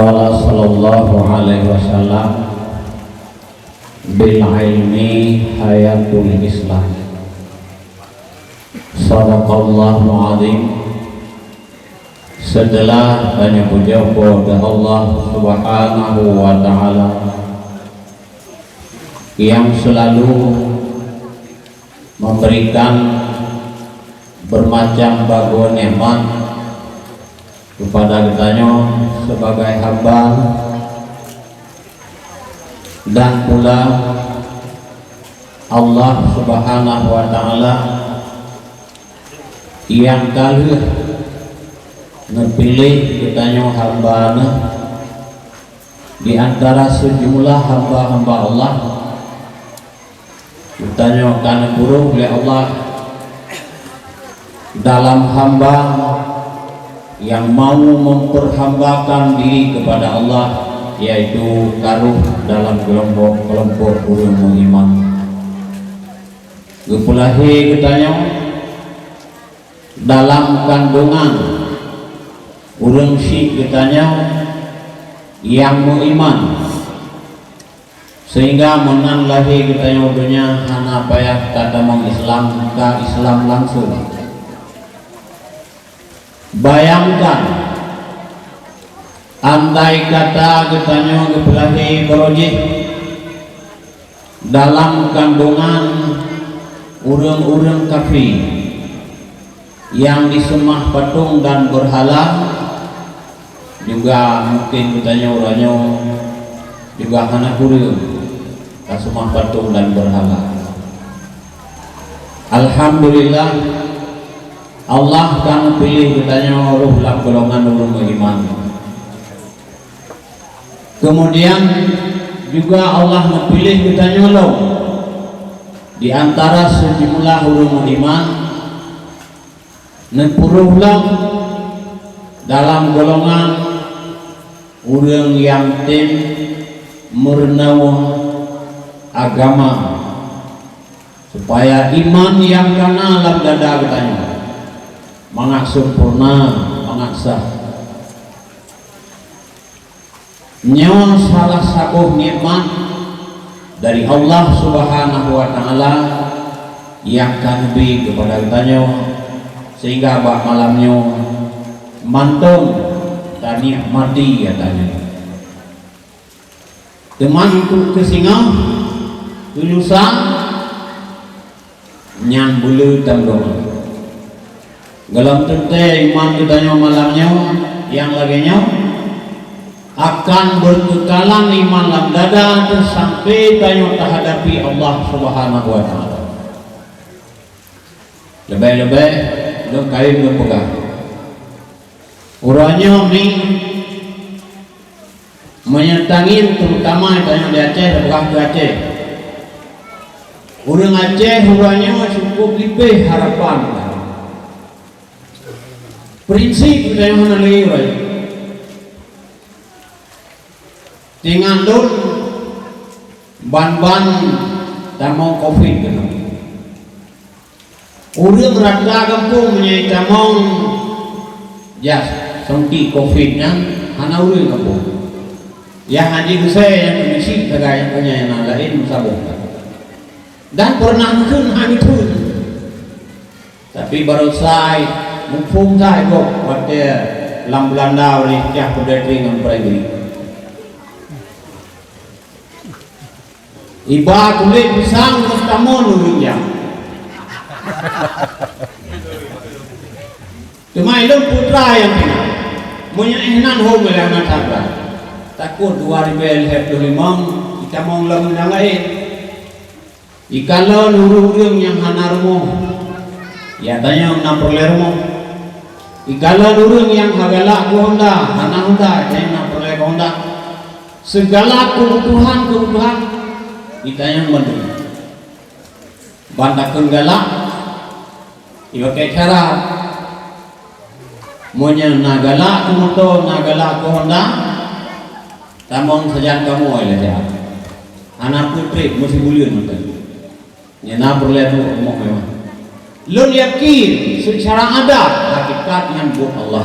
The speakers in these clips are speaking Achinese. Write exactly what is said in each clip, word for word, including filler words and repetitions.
Qala sallallahu alaihi wasallam, "Bil ilmi hayatul Islam." Sadaqallahul azim. Setelah banyak puja kepada Allah Subhanahu wa Ta'ala yang selalu memberikan bermacam bagoe nikmat kepada geutanyoe sebagai hamba, dan pula Allah Subhanahu wa Ta'ala nyang ka lheueh neupiléh geutanyoe hamba Neuh di antara sejumlah hamba-hamba Allah. Geutanyoe ka neukurong lé Allah dalam hamba yang mau memperhambakan diri kepada Allah, yaitu ka rôh dalam kelompok-kelompok ureuëng meuiman. Geupeulahé geutanyoe dalam kandungan ureuëng syik geutanyoe nyang meuiman, sehingga meunan lahé geutanyoe donya hana payah tatamong Islam, ka Islam langsung. Bayangkan, andai kata geutanyoe geupeulahé baroe jih dalam kandungan ureuëng-ureuëng kafé nyang jiseumah patong dan beurhala, juga mungkin geutanyoe uroe nyoe juga hana kureueng taseumah patong dan beurhala. Alhamdulillah, Allah ka neupiléh geutanyoe rôh lam golongan ureuëng meuiman. Kemudian juga Allah neupiléh geutanyoe lom di antara sejumlah ureuëng meuiman, neupeurôh lom dalam golongan ureuëng nyang tem meureunoe agama, supaya iman nyang kana lam dada geutanyoe mangat sempurna, mangat sah. Nyoe salah saboh nikmat dari Allah Subhanahu wa Ta'ala nyang ka neubi keupada geutanyoe, sehingga bak malam nyoe mantong tanikmati geutanyoe. Teuma untuk keu singoh, keu lusa, nyan buleue tameudoá. Gohlom teuntée iman geutanyoe malam nyoe nyang lagée nyoe akan beukeukalan iman lam dada teuh sampai tanyoe tahadapi Allah Subhanahu wa Ta'ala. Leubeh-leubeh lôn kayém lôn peugah, uroe nyoe mi meunyoe tangieng, terutama tanyoe di Aceh, peugah keu Aceh. Ureuëng Aceh uroe nyoe cukup leubeh harapan. Prinsip geutanyoe hana lé uroe nyoe. Teungoh lôn ban-ban tamong covid keunoe. Ureuëng rata gampông meunyoe tamong jas suntik covid nyan hana ureuëng gampông. Nyang haji Husée nyang keuneuk cit sagai nyang punya nyang laén meusaboh. Dan pernah meukeun hana meuteun. Tapi barosa muphom that gob watée lam Beulanda oleh Syekh Peudeutri ngon Peudeutri. Iba kulét pisang meustamoe ureuëng nyan. Teuma ilôn putra nyang pih na. Meunyoe éh nan hom lé hana sabra. Takot dua ribée lhée ploh limong itamong lom nyang laén. Ikalon ureuëng-ureuëng nyang hana rumoh, ya tanyong na peureulée rumoh. Ikalon ureuëng nyang hagalak keu honda, hana honda, tanyong na peureulée keu honda. Seugala keubutuhan-keubutuhan itanyong bandum. Ban takheun galak, ipakai syarat. Meunyoe na galak keu moto, na galak keu honda, tamong sajan kamoe lé siat. Hana peutreb meusi buleuen mantong. Nyan na peureulée duek rumoh mewah. Lôn yakin seucara adat hakikat nyan buet Allah.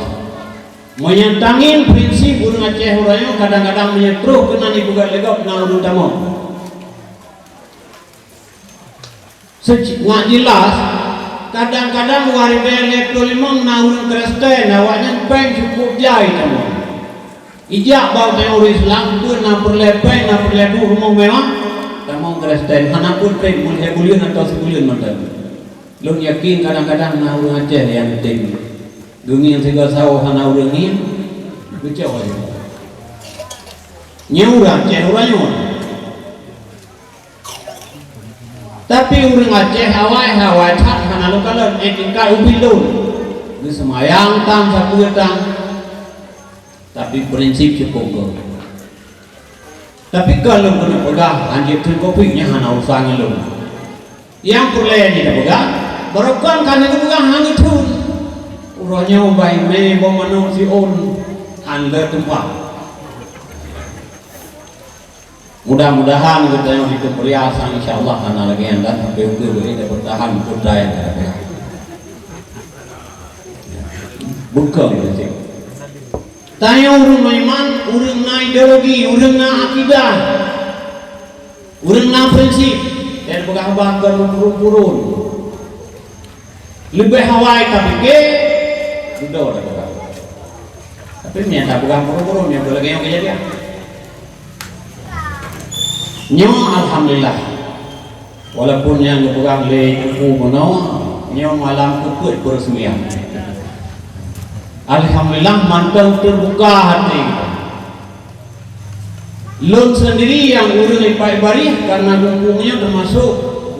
Meunyoe tangieng prinsip ureuëng Aceh uroe nyoe, kadang-kadang meunyoe troh keunan ipeugah lé gob na ureuëng tamong. Seuci-, ngat jeulaih, kadang-kadang dua ribée lhée ploh limong na ureuëng Kristen, awaknyan péng cukup jai tamong. Ijak bak tanyoe ureuëng Islam, peue na peureulée péng, na peureulée duek rumoh mewah, tamong Kristen, hana peutreb meulhée buleuen atawa sibuleuen mantong. Lôn yakin kadang-kadang na ureuëng Aceh nyang tem. Geungieng sigoe sawoe hana ureuëng ngieng, geucok laju. Nyoe ureuëng Aceh uroe nyoe. Tapi ureuëng Aceh awai-awai that hana lôn kalon, eh, tingkat ubit lôn. Geuseumayang tan, sapeue tan. Tapi prinsip cukup goe. Tapi kon lôn keuneuk peugah, hanjeuet kheun kopi nyan hana urusan ngon lôn. Nyang peureulée jih tapeugah, barokon ka lheueh geupeugah hana geutheun. Uroe nyoe bai mé boh manok siôn, han le teumpat. Mudah-mudahan geutanyoe di Keupriasan, insya Allah, hana lagée nyan dan sampai ukeue beuet tapeutahan peue nyang ka tapeugah. Bukon beutôi. Tanyoe ureuëng meuiman, ureuëng na ideologi, ureuëng na akidah, ureuëng na prinsip, dan peugah haba kon meupurun-purun. Leubeh awai tapike, dudoe tapeugah. Tapi meunyo tapeugah purun-purun, nyoe lagée nyoe keujadian. Nyoe alhamdulillah. Walaupun nyang geupeugah lé Teungku bunoe, nyoe malam keupeuet peureuseumiyang. Alhamdulillah, mantong teubuka até. Lôn seundiri nyang ureuëng ipak ibarih, karena gampông nyoe teumasok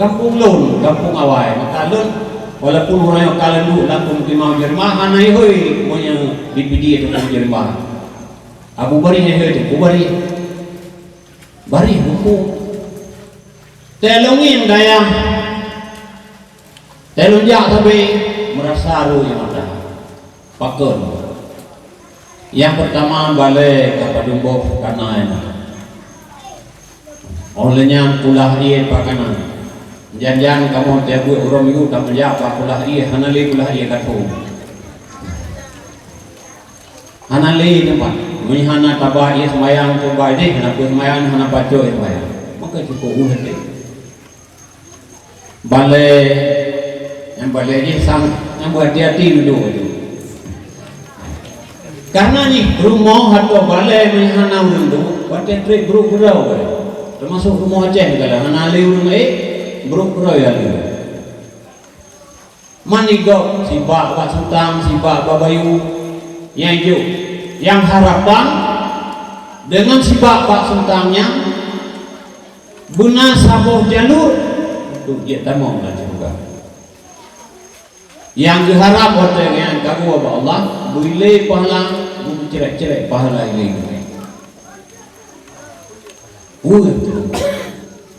gampông lôn, gampông awai. Maka lôn, walaupun ureuëng nyang ka lôn duek lam peumukimah Jerman, hana ihôi meunyoe dipidi ateueh Jerman. Abu Barih ihôi teuh, Abu Barih. Barih gampông. Teuh lôn ngieng dayah. Teuh lôn jak sabe, meurasa rhoi mata. Pakon? Nyang peurtama balée ka padum boh kana nyan. Óh lheueh nyan kulah ie pakana. Jan-jan kamoe tieb uroe Minggu tameujak bak kulah ie, hana lé kulah ie ka tho. Hana lé teumpat. Meunyo hana taba ie seumayang keu bai deh, hana peue seumayang, hana pacok ie seumayang. Maka cukup ueh deh. Balée, nyang balée jih sang, nyang beuhati-hati dudoe. Karena jih rumoh atau balée meunyo hana ureuëng duek, watée treb brok keudroe. Teumasok rumoh Aceh kalau hana lé ureuëng laén, brok keudroe ya lé. Manigob sibak bak sutang, sibak bak bayu, nyang jok, nyang harapan deungon sibak bak sutang nyan, beuna saboh jalur untuk jeuet tamong lam syeuruga. Nyang geuharab watée nyan ka geuwoe bak Allah, beu ilée pahala, beu meucrek-crek pahala ilée geuh. Ueh teuh.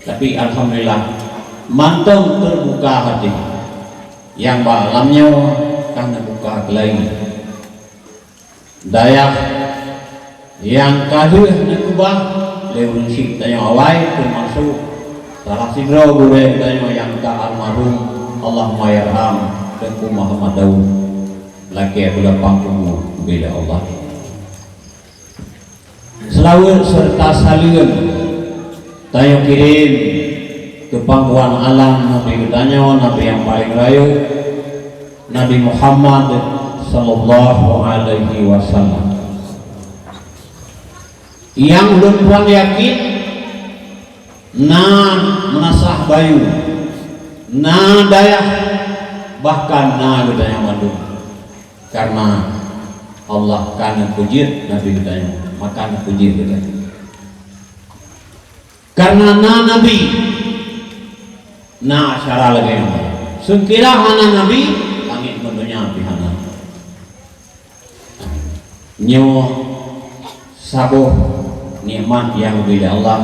Tapi alhamdulillah, mantong teubuka hati. Nyang bak lam nyoe ka neubuka keulayi. Dayah nyang ka lheueh neukeubah lé ureuëng syik tanyoe awai, teumasok salah sidroe gurée tanyoe nyang ka almarhum, Allahumma yarham, Teungku Muhammad Daud, lakée beulapang kubu ubé lé Allah. Seulaweuet seureuta saleuem tanyoe kirém keu pangkuan alam Nabi geutanyoe, Nabi nyang paleng rayeuk, Nabi Muhammad sallallahu alaihi wasallam. Nyang ulôn tuan yakin na meunasah bayu, na dayah, bahkan na geutanyoe mandum. Karena Allah ka neupeujeuet Nabi geutanyoe, maka neupeujeuet geutanyoe. Karena na Nabi, na syara lagée nyoe. Seukira hana Nabi, langét ngon donya pih hana. Nyoe saboh nikmat nyang geubri lé Allah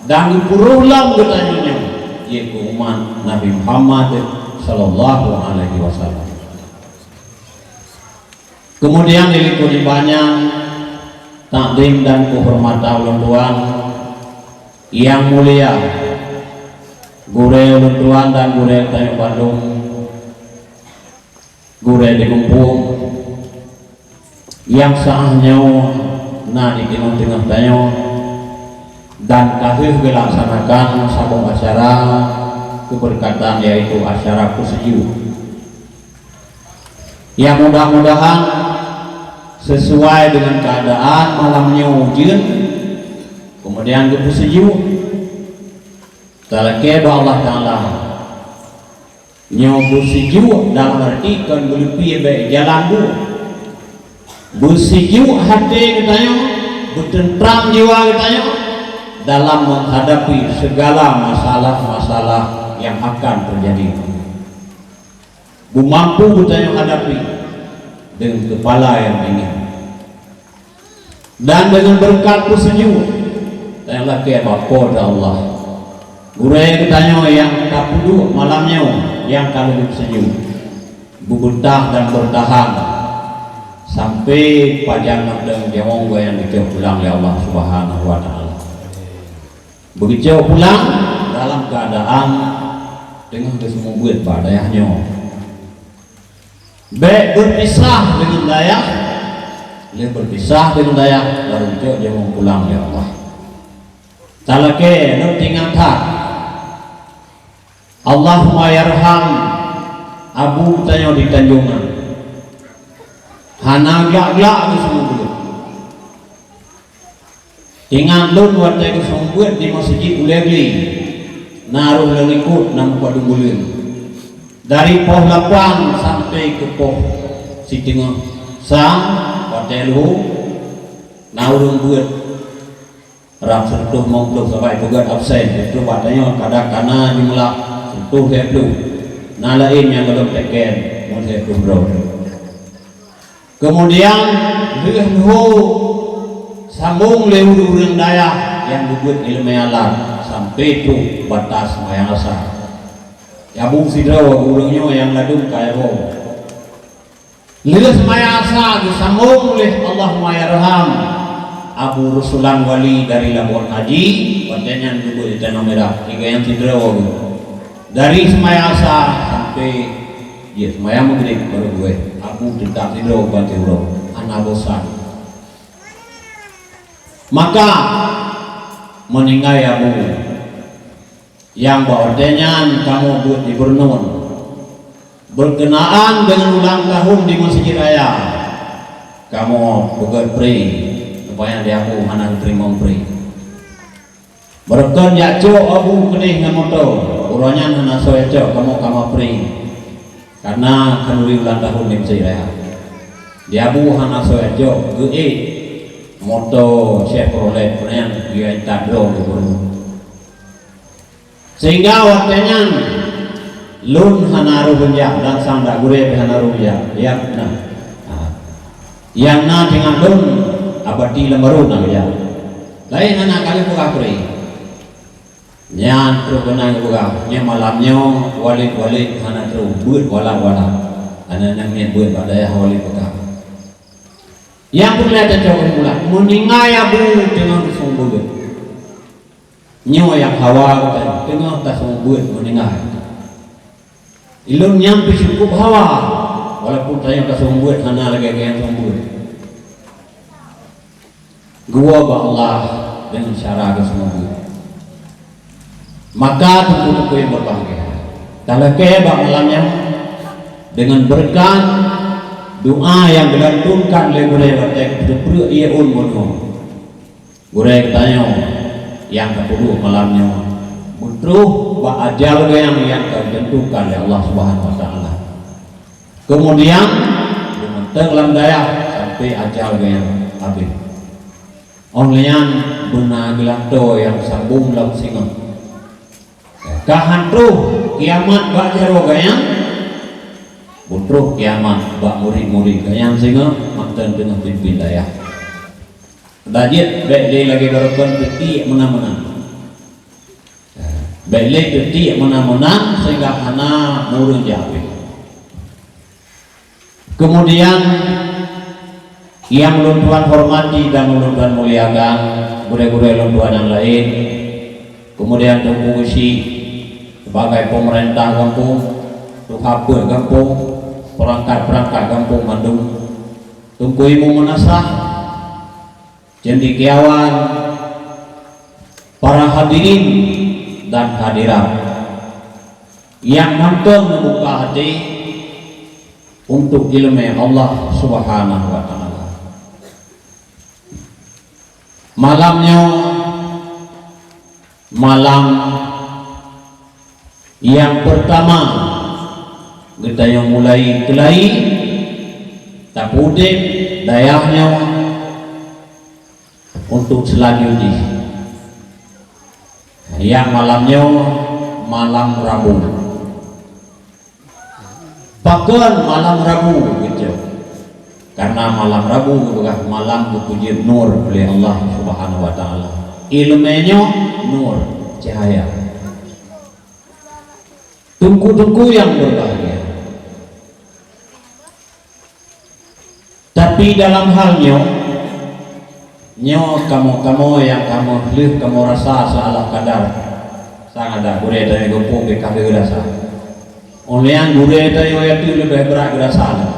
dan geupeurôh lom geutanyoe nyoe, yaitu umat Nabi Muhammad sallallahu alaihi wasallam. Keumudian di likot iébadat nyan, takdim dan keuhormatan ulôn tuan nyang mulia, gurée ulôn tuan dan gurée tanyoe bandum, gurée di gampông, Nyang saát nyoe na di teungoh-teungoh tanyoe dan ka lheueh geulaksanakan saboh acara keubeureukat, yaitu acara peuseujuk. Ya, mudah-mudahan sesuai dengan keadaan malam nyoe ujeuen, kemudian geupeuseujok. Talakée bak Allah Taala. Nyoe beuseujuk dalam arti kon beuleupie bék jalan buet. Beuseujuk até geutanyoe, beuteuntram jiwa geutanyoe dalam menghadapi segala masalah-masalah yang akan terjadi. Beumampu geutanyoe hadapi dengan kepala yang dingin. Dan deungon beureukat peuseujuk, tanyoe lakée bak Po teu Allah. Gurée geutanyoe nyang tapeuduek malam nyoe nyang ka lheueh geuseujok, beubeutah dan beurtahan sampoe pajan mantong nyawöng geuh nyang geucok pulang lé Allah Subhanahu wa Taala. Beugeucok pulang dalam keuadaan teungoh geuseumeubeuet bak dayah nyoe. Bék beupisah deungon dayah, lheueh beupisah deungon dayah, barô geucok nyawöng pulang lé Allah. Talakée lôn teuingat that, Allahumma yarham abu tanyoe di Tanjongan. Hana glak-glak geuseumeubeuet. Ingat lôn watée geuseumeubeuet di meuseujid Ulée Gli, na rôh lôn ikot na meupadum buleuen. Dari poh lapan sampoe keu poh siteungoh sa watée lheueh, na ureuëng beuet rab seureutôh limong ploh sabai peugét absen, seureutôh bak tanyoe kadang kana jumlah seureutôh lhée ploh. Na laén nyang gohlom teken ngon lhée ploh droe. Keumudian lheueh leuho sambong lé ureuëng-ureuëng dayah nyang geubeuet iéleumé alat sampoe troh batas seumayang Asa. Nyambong sidroe ureuëng nyoe nyang ladôm ka iwoe. Lheueh seumayang Asa geusambong lé Allahumma yarham Abu Rusulan Wali dari Labuhan Haji, watée nyan geubeuet di Tanoh Mirah, tiga nyang sidroe geuh. Dari seumayang Asa sampoe jeuet seumayang Maghrib barô geuwéh, Abu teutap sidroe ban siuroe, hana bosan. Maka meuninggai Abu, nyang bak watée nyan kamoe beuet di Beureunuen, beurkeunaan deungon ulang tahun di Meuseujid Raya, kamoe peugét pri, rupanya di Abu hana geuteurimong pri. Beureukan jak cok Abu keudeh ngon moto, uroe nyan hana soe cok kamoe kama pri, kareuna khanuri ulang tahun di Meuseujid Raya. Di Abu hana soe cok geuék moto Chevrolet, uroe nyan geuyue intat droe geuh. Sehingga watée nyan lôn hana rôh beunjak dan sang dak gurée pih hana rôh beunjak. Nyang na, ha, nyang na teungoh lôn abati lam barô na beunjak. Laén hana ka lheueh peugah pri. Nyan troh keunan geupeugah, nyoe malam nyoe Walid-Walid hana troh, beuet walad-walad. Hana nyang niet beuet bak dayah Walid peugah. Nyang peureulée tacok keumeulah, meuninggai Abu teungoh geuseumeubeuet. Nyoe nyang hawa geutanyoe teungoh taseumeubeuet meuninggai. Ilôn nyan pih cukup hawa, walaupun tanyoe taseumeubeuet hana lagée nyang seumeubeuet. Geuwoe bak Allah deungon cara geuseumeubeuet. Maka teungku-teungku nyang beubahgia, talakée bak malam nyoe deungon beureukat doa nyang geulantunkan lé gurée watée geupeureuek ié ôn bunoe. Gurée geutanyoe nyang tapeuduek malam nyoe beutroh bak ajal geuh nyang ka geuteuntukan lé Allah Subhanahu wa Taala. Keumudian, beumantong lam dayah sampoe ajal geuh nyang habéh. Óh lheueh nyan beuna geulato nyang sambong lam singoh. Ka han troh kiamat bak jaroe geuh nyan, beutroh kiamat bak murit-murit geuh nyan singoh mantong teungoh pimpin dayah. Ka jeuet bék lé lagée barokon teutiek meunan-meunan. Bék lé teutiek meunan-meunan sehingga hana ureuëng jak. Keumudian, nyang ulôn tuan hormati dan ulôn tuan muliakan, gurée-gurée lôn tuan nyang laén, keumudian Teungku Geuchik sibagai peumeurintah gampông, tuha peuet gampông, peurangkat-peurangkat gampông mandum, Teungku Imum Meunasah, cendekiawan, para hadirin dan hadirat nyang mantong neubuka até untuk ileumèe Allah Subhanahu wa Taala. Malam nyoe malam nyang peurtama geutanyoe mulai keulai tapeudeb dayah nyoe untuk seulanjut jih. Nyang malam nyoe malam Rabu. Pakon malam Rabu geucok? Karena malam Rabu geupeugah malam geupeujeuet nur lé Allah Subhanahu wa Taala. Ileumèe nyoe nur, cahaya. Teungku-teungku nyang berbahagia. Tapi dalam hal nyoe, nyoe kamoe-kamoe nyang kamoe lheueh kamoe rasa salah kadar. Sang adak gurèe tanyoe geupông bèk ka lheueh rasa. Óh lheueh nyan gurèe tanyoe nyang leubeh brat geurasa lom.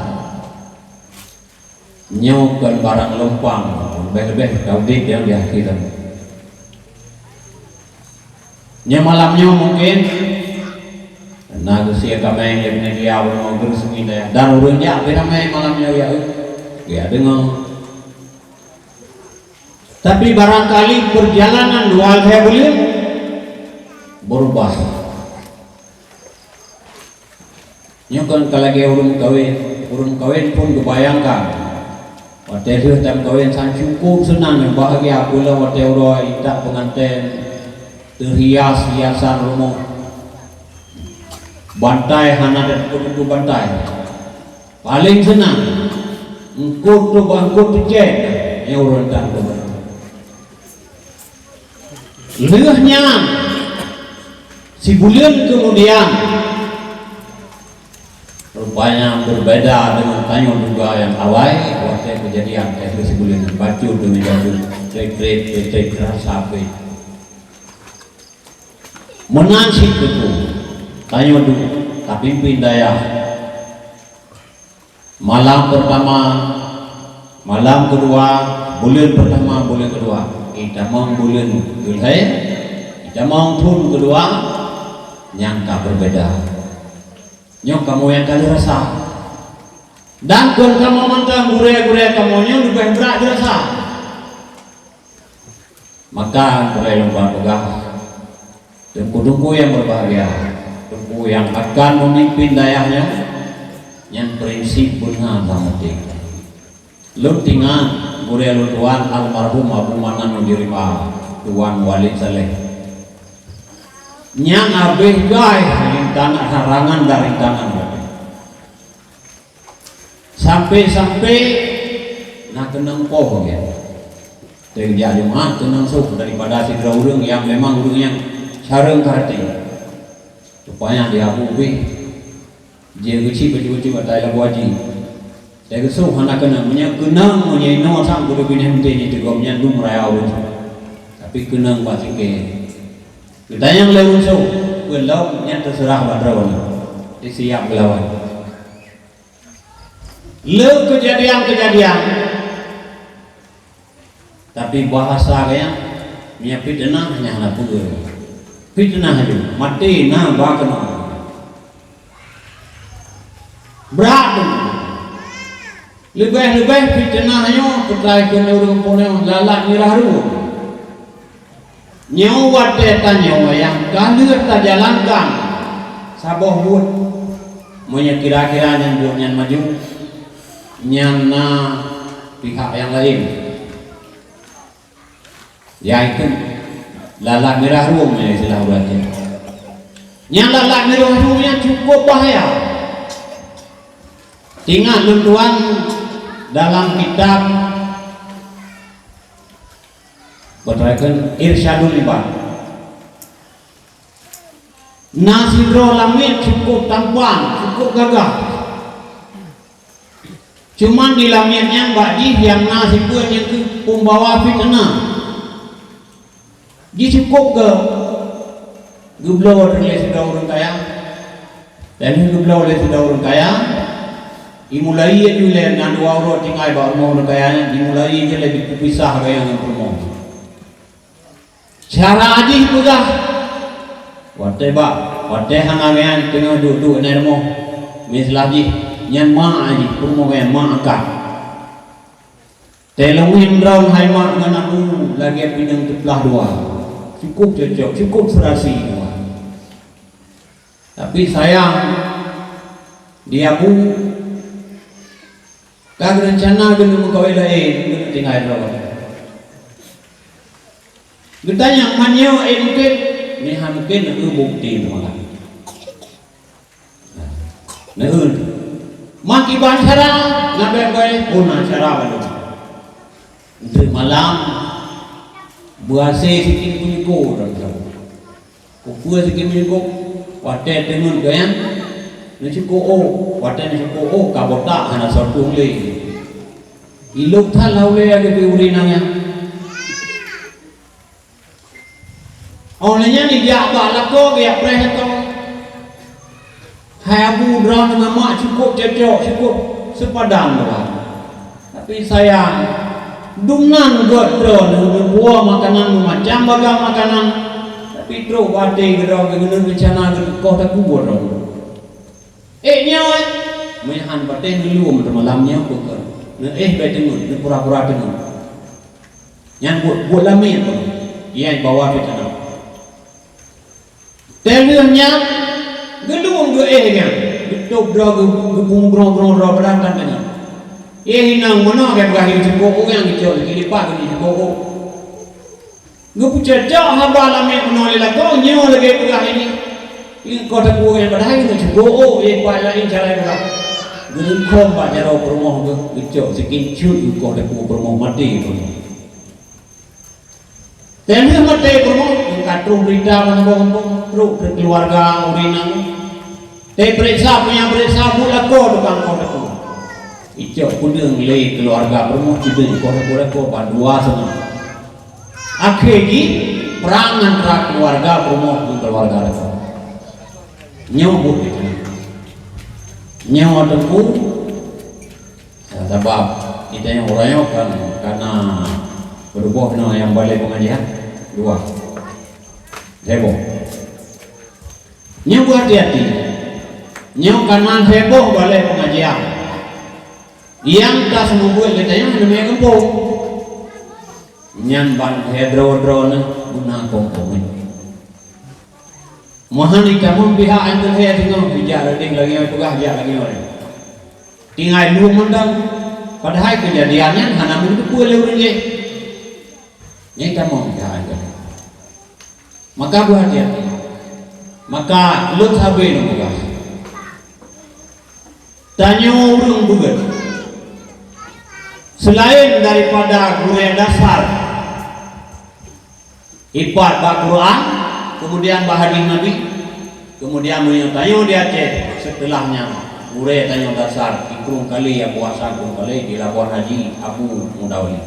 Nyoe kon barang lumpang, leubeh-leubeh ka udeb nyang di akhirat. Nyoe malam nyoe mungken na geusie kaméng lé panitia uroe nyoe geureusmi dayah. Dan ureueng jak pih ramé malam nyoe ya, ya deungoe. Tapi barangkali perjalanan dua lhèe buleuen berubah. Nyoe kon ka lagèe ureueng meukawen. Ureueng meukawen phon geubayangkan, watèe lheueh tameukawen sang cukôp seunang nyoe, bahagia, apabila watèe uroe itak peungantén teuhias hiasan rumoh, bantai hana teututup bantai. Paleng seunang, eungkôt teuh bah eungkôt teucét, nyoe ureueng tan teuh. Lheueh nyan, sibuleuen keumudian, rupanya beubeda deungon tanyoe duga nyang awai, watèe keujadian teuh sibuleuen nyan, bacut deungon jameun, trét-trét, trét-trét, rasa pih. Meunan cit teungku, tanyoe duek tapimpén dayah. Malam peurtama, malam keudua, buleuen peurtama, buleuen keudua, itamong buleuen keulhèe, itamong thôn keudua, nyang ka beubeda. Nyoe kamoe nyang ka lheueh rasa. Dan kon kamoe mantong, gurèe-gurèe kamoe nyoe leubeh brat geurasa. Maka, gurèe lôn peugah, teungku-teungku nyang berbahagia, teungku nyang akan memimpin dayah nyan, nyan prinsip beuna lam até. Lôn teuingat gurèe lôn tuan almarhum Abu Manan Mujirima, Tuan Walid Saleh. Nyan habéh gaih rintangan, harangan dan rintangan. Sampai-sampai na keunong poh lagèe. Teujak Jumat keunong sôh daripada sidroe ureueng nyang memang ureueng nyang carông karate. Rupanya di Abu pih, jeuet geucit bacut-bacut ata labu haji. Teugeusoh hana keunong, meunyoe keunong meunyoe inoe sang guru binéh meuntée jiteugom nyan dum raya ureueng. Tapi keunong bak singkée. Geutanyong lé ureueng sôh, peue lom nyan teuseurah bak droeneuh. Disiap geulawan. Le keujadian-keujadian, tapi bahasa gaya nyan fiteunah nyang hana peue. Fiteunah laju, maté na ba keunoe. Brat teuma. Leubeh-leubeh fiteunah nyoe peutai keu ureueng peunoh lalat mirah rueng. Nyoe watée tanyoe nyang ka lheueh tajalankan saboh buet, meunyoe kira-kira nyan buet nyan maju, nyan na pihak nyang laén, yaitu lalat mirah rueng meunyoe istilah ureueng Aceh. Nyan lalat mirah rueng nyan cukup bahaya. Ingat lôn tuan dalam kitab Peutreukon Irsyadul Ibad. Na sidroe langét cukup tampan, cukup gagah. Cuman di langét nyan bak jih nyang na sipeue nyang keuh peumbawa fiteunah. Jih cukup geu-, geubloe lé sidroe ureueng kaya. Dan geubloe lé sidroe ureueng kaya, Imulai laju lé na dua uroe tinggai bak rumoh ureuëng kaya nyan, imulai laju lé jipeupisah gaya ngon peurumoh. Cara jih peugah, watée bak, watée hana gaya teungoh duek-duek ngon rumoh, miselah jih nyan mak jih, peurumoh gaya mak angkat. Tée lôn ngieng droe hai mak ngon abu lagée pineung teuplah dua. Cukup cocok, cukup seurasi dua. Tapi sayang, di abu ka geurencana keuneuk meukawen laén, keuneuk tinggai droe. Geutanyong, "Man nyoe ék mungken?" "Nyoe hana mungken, neu bukti teumalam." Neu, "Man kiban cara?" "Na bèe-bèe." "Oh, na cara bandum." Enteuk malam, beuhasé sikin punyuko dalam saboh. Kupeue sikin punyuko, watée teungeut geuyan, neusyuko ôk. Watée neusyuko ôk, ka botak hana soe tueng lé. Ilok that lam ulée geubri ureuëng inong nyan. Óh lheueh nyan jijak bak lakoe geujak preh lakoe. Hai abu, droeneuh ngon mak cukup cocok, cukup seupadan droe. Tapi sayang, dumnan göt droeneuh, neubuo makanan meumacam bagam makanan, tapi trok bak até keudroe geuneuk reuncana geukoh takue droeneuh. Ék nyoe, meuhan patéh neuluem teumalam nyoe beuker. Neuéh bèk teungeut, neupura-pura teungeut. Nyan buet, buet lamiet pun, nyang bawa fiteunah. Teuh lheueh nyan, geulueng geuéh nyan, geutôb droe geu-, geupeugrong-grong droe beulatang teungoh. Éh inong meunoe, geupeugah lé syukoe nyang geucok lé lipat keu syukoe. Geupeucocok haba lamiet meunoe lé lakoe nyoe lagée peugah lé nyoe. Ingkot takue nyang padahai ngon syukoe, éh, pat laén cara peugah. Geureukhom bak jaroe peurumoh geuh, geucok sikin cut geukoh takue peurumoh maté peurumoh. Teuh lheueh maté peurumoh, ka troh beurita bak kampông-kampông, trok keu keuluwarga ureuëng inong. Teupeuriksa, pih nyang peuriksa buet lakoe tukang koh takue. Icok peudeueng lé keuluwarga peurumoh, cibeuen koh takue lakoe ban dua seungoh. Akhé jih, prang antara keuluwarga peurumoh ngon keuluwarga lakoe. Nyoe buet geutanyoe. Nyoe teungku, sabab geutanyoe uroe nyoe kan, ka na peuruboh nyoe nyang balée peungajian dua. Heboh. Nyoe beuhati-hati. Nyoe ka na heboh balée peungajian. Nyang ka seumeubeuet lé tanyoe hana meugampông. Nyan ban lhée droe-droe neuh guna kong-kong. Meuhan itamong pihak nyang keu lhée singoh, bijak reuting lagée nyoe peugah jak lagée nyoe. Tinggai lom mantong, padahai keujadian nyan hana meuteupeue lé ureuëng jéh. Nyan itamong pihak nyang keu lhée. Maka beuhati-hati. Maka lôn sabe lôn peugah. Tanyoe ureuëng beugét, seulaén daripada gurée dasar, ipat bak Quran, keumudian bak hadis Nabi, keumudian meunyoe tanyoe di Aceh, seuteulah nyan gurée tanyoe dasar, di Krueng Kalé, Abu Hasan Krueng Kalé, di Labuan Haji, Abu Mudawali.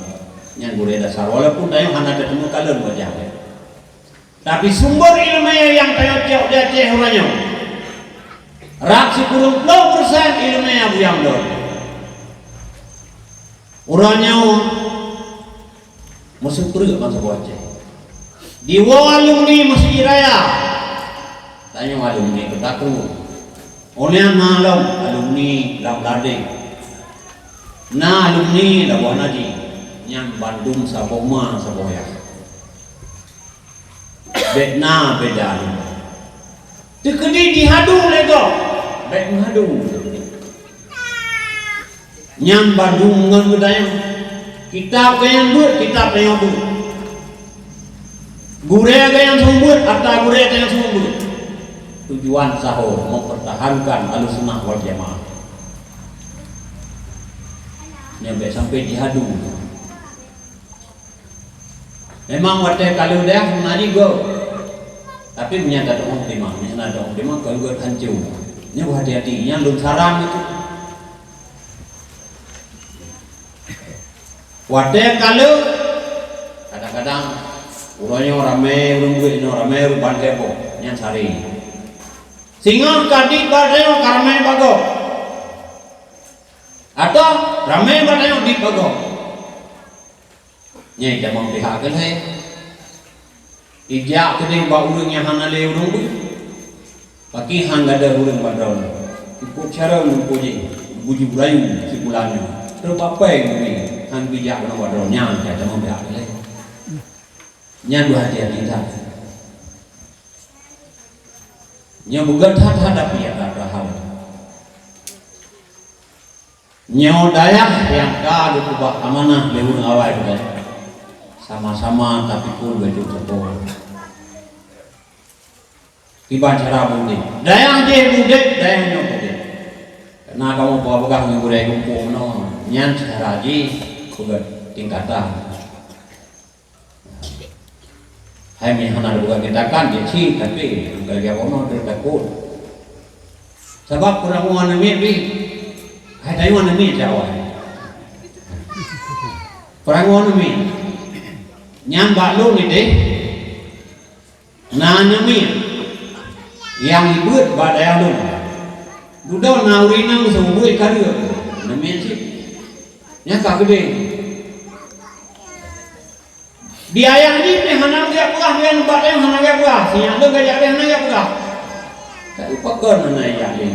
Nyan gurée dasar, walaupun tanyoe hana teuteumé kalon wajah geuh. Tapi sumber iéleumé nyang tanyoe cok di Aceh uroe nyoe, rab sikureueng ploh persen iéleumé Abu Yamdon. Uroe nyoe meuseupreuek bansa Aceh. Diwoe alumni Meuseujid Raya, tanyoe alumni Kota Krueng. Óh lheueh na lom alumni lam Lardeng, na alumni Labuan Haji, nyan bandum saboh ma saboh yah. Bék na beda lom. Teukeudi jihadu lé gob, bék meuhadu. Nyan bandum ngon geutanyoe. Kitab geutanyoe beuet, kitab tanyoe beuet. Gurée geutanyoe seumeubeuet, ata gurée tanyoe seumeubeuet. Tujuan saho mempertahankan Ahlussunnah wal Jamaah. Nyan bék sampai jihadu. Memang watée ka lheueh deh meunari go. Tapi meunyo tadoe timang, meunyo na doe timang, kon gét hanco. Nyoe hati-hati, nyang lôn saran itu. Watée ka lheueh, kadang-kadang uroe nyoe ramé ureuëng buet, nyoe ramé ureuëng ban heboh, nyan sari. Singoh ka dit bak droe ka ramé bagoe. Atau ramé bak tanyoe di pagoe. Nyang tamong pihak keuhai. Ijak keudeh bak ureuëng nyang hana lé ureuëng beuet. Pakri han gadôh ureuëng bak droeneuh. Cukup carông muphom jih, buju beurayu sibulan nyoe. Teuma papai nuri han bijak keunoe bak droeneuh, nyang tamong pihak keuhai. Nyan beuhati-hati that. Nyoe beugét that hadapi ata Abraham. Nyoe dayah nyang ka geukeubah amanah lé ureuëng awai beudôh. Sama-sama tapikul beujeuet sapo. Kiban cara beudeh. Dayah jih beudeh, dayah nyoe beudeh. Karena kamoe peugah ngon gurée gampông nyoe, nyan cara jih peugét tingkatan. Hai meuhana bukan tindakan dia cit, tapi kalau dia ono dia takut. Sebab peurangui aneuk miet bi, hai tayue aneuk miet cawai. Peurangui aneuk miet. Nyan bak lôn ideh, na aneuk miet nyang ibeuet bak dayah lôn. Dudoe na ureuëng inong geuseumeubeuet kareueng, aneuk miet cit. Nyan ka keudeh. Di ayah jih pih hana geujak peugah, nyan bak ayah hana geujak peugah, sinyak lôn geujak lé hana geujak peugah. Tapi pakon hana geujak lé.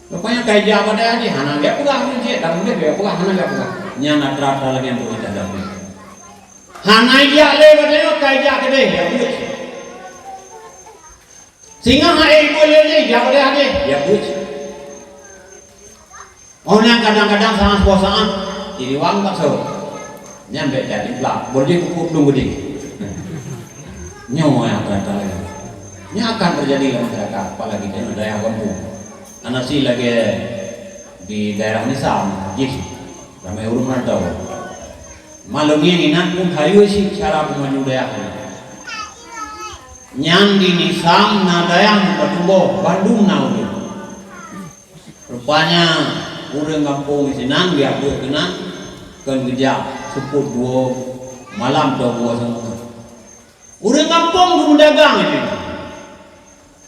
Rupanya ka geujak bak ayah jih hana geujak peugah, nyan cit, dak boleh geujak peugah, hana geujak peugah. Nyan atra-atra lagée nyang beuet dah. Hana geujak lé bak ayah, ka geujak keudeh, ya beuet. Singoh hai ibu lé jih, jak udeh hadeh, ya beuet. Oh, nyan kadang-kadang saát puasa, ah, jadi wang bakso. Nyan bék jadi plak, boleh kukup dong gede. Nyoe yang kata-kata lagi. Nyan akan terjadi dalam masyarakat, apalagi di daerah kampung. Anak si lagi di daerah Nisam, jih, ramai ureuëng merantau. Malom nyan inan pun hayeue cit cara peumaju dayah nyan. Nyan di Nisam na dayah meupadub boh, bandum na ureuëng. Rupanya ureuëng gampông sinan geujak beuet keunan, kon geujak seupôt buoe malam atau buoe seungoh. Ureuëng gampông geumeudagang nyan.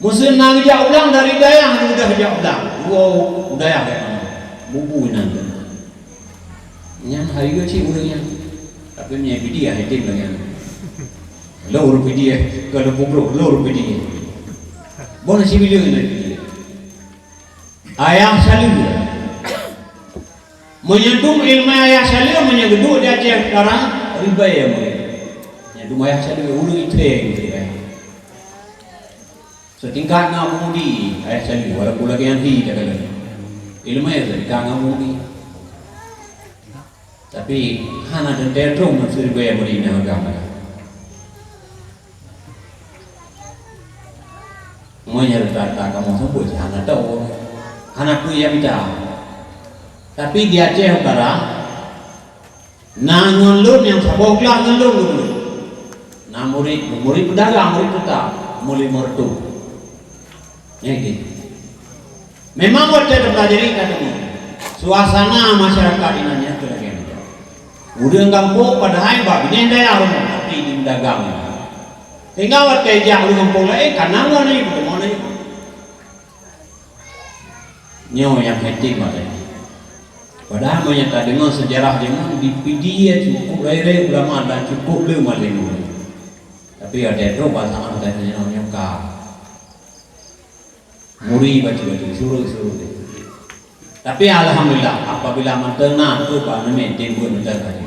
Meuseu na geujak u blang dari dayah, na geujak u blang. Woe u dayah keunan. Bubu inan keunan. Nyan hayeue cit ureuëng nyan. Tapi meunyo Pidie, hai tem lagée nyan. Lo ureuëng Pidie, kalau bubrok, lo ureuëng Pidie. Bona sibileue nyan Pidie. Ayah Saleue. Meunyo dum iéleumé Ayah Saleue, meunyo geuduek di Aceh Utara, ribée murit. Nyan dum Ayah Saleue, ureuëng itreng murit Ayah. Seutingkat ngon Abu Mudi, Ayah Saleue, walaupun lagée nyan hi takalon. Iéleumé seutingkat ngon Abu Mudi. Tapi hana teuntée trok meuseu ribée murit nyang agam. Meunyo rata-rata kamoe seumeubeuet, hana tao, hana peue nyang mita. Tapi di Aceh Utara, na ngon lôn nyang saboh glah ngon lôn, lôn. Na murit, murit peudagang, murit teutap, murit meureutoh. Nyan keuh. Memang watée tapeulajari ka teungoh, suasana masyarakat inan nyan keuh lagée nyan. Ureuëng gampông padahai bak binéh dayah rumoh, tapi di meudagang. Sehingga watée jak ureuëng gampông laén, ka na ngon lé, peuteumon lé. Nyoe nyang hana tem watée. Padahai meunyo tadeungoe seujarah jameun di Pidie, cukup rayeuk-rayeuk ulama dan cukup le malém ureuëng. Tapi watée trok basa watée nyoe, nyoe ka. Muri bacut-bacut, surut-surut. Tapi alhamdulillah, apabila mantong na, tu bak neumé timbul mantong haji.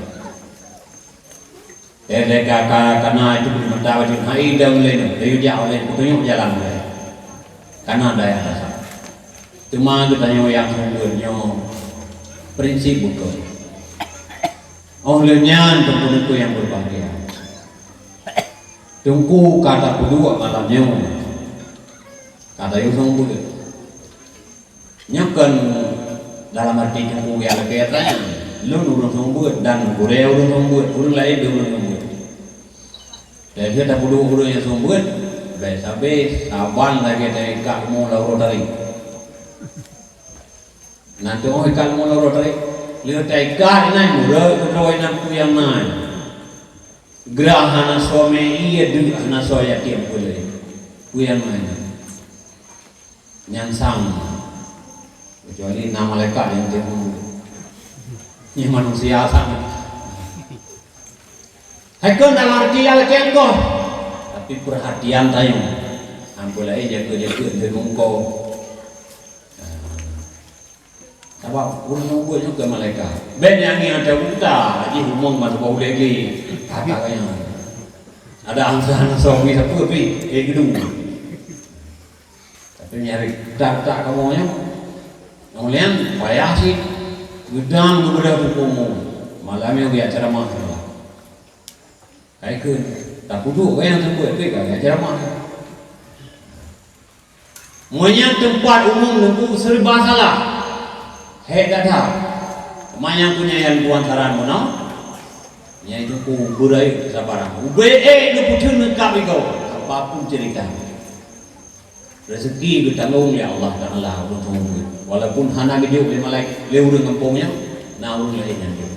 Eh, leka ka, ka na itu mata bacut, hai idong lé nyoe, lé jak oleh petunjuk jalan lé. Ka na dayah rasa. Cuma geutanyoe nyang seumeubeuet nyoe prinsip beutôi. Oh, lheueh nyan teungku-teungku nyang berbahagia. Teungku ka tapeuduek malam nyoe. Ka tayue seumeubeuet. Nyoe kon dalam arti teungku nyang lagée nyan. Lôn ureuëng seumeubeuet dan gurée ureuëng seumeubeuet, ureuëng laén dua ureuëng seumeubeuet. Lheueh tapeuduek ureuëng nyang seumeubeuet, bèk sabe saban lagée taikat leumo lam uroe tari. Na teungoh ikat leumo lam uroe tari, lheueh taikat inan, murah keudroe inan peue nyang na. Grah hana soe mé ié, deuek hana soe yatim peue lé. Peue nyang na inan. Nyang sang. Kecuali na malaikat nyang teupeu. Nyan manusia sangat. Hai kon dalam arti alakée goh, tapi perhatian tanyoe. Ambo laén jaga-jaga lé mungko. Sabab ureuëng nyang buet nyoe keu malaikat. Ben nyang ngieng ata buta, jih umong masa bau lé-lé. Kata kaya. Ada angsa-angsa mi sapeue pi, eh, gedung. Tapi nyari tak-tak kamoe nyoe. Nyang lian payah sih. Geudang geubeudôh teupeu umong. Malam nyoe geujak ceramah. Hai kheun, tapeuduek wayang teungku, eh, ka ceramah. Meunyan teumpat umum teungku serba salah. Hék that-that. Manyang punya nyang tuan saran meunoe. Nyang teungku beurayeuk keusabaran. Ubé ék neupeutheun neukab igoe. Apapun cerita. Rezeki geutanggong lé Allah Taala untuk walaupun hana geujok lé malaikat lé ureuëng gampông nyoe, na ureuëng laén nyang jok.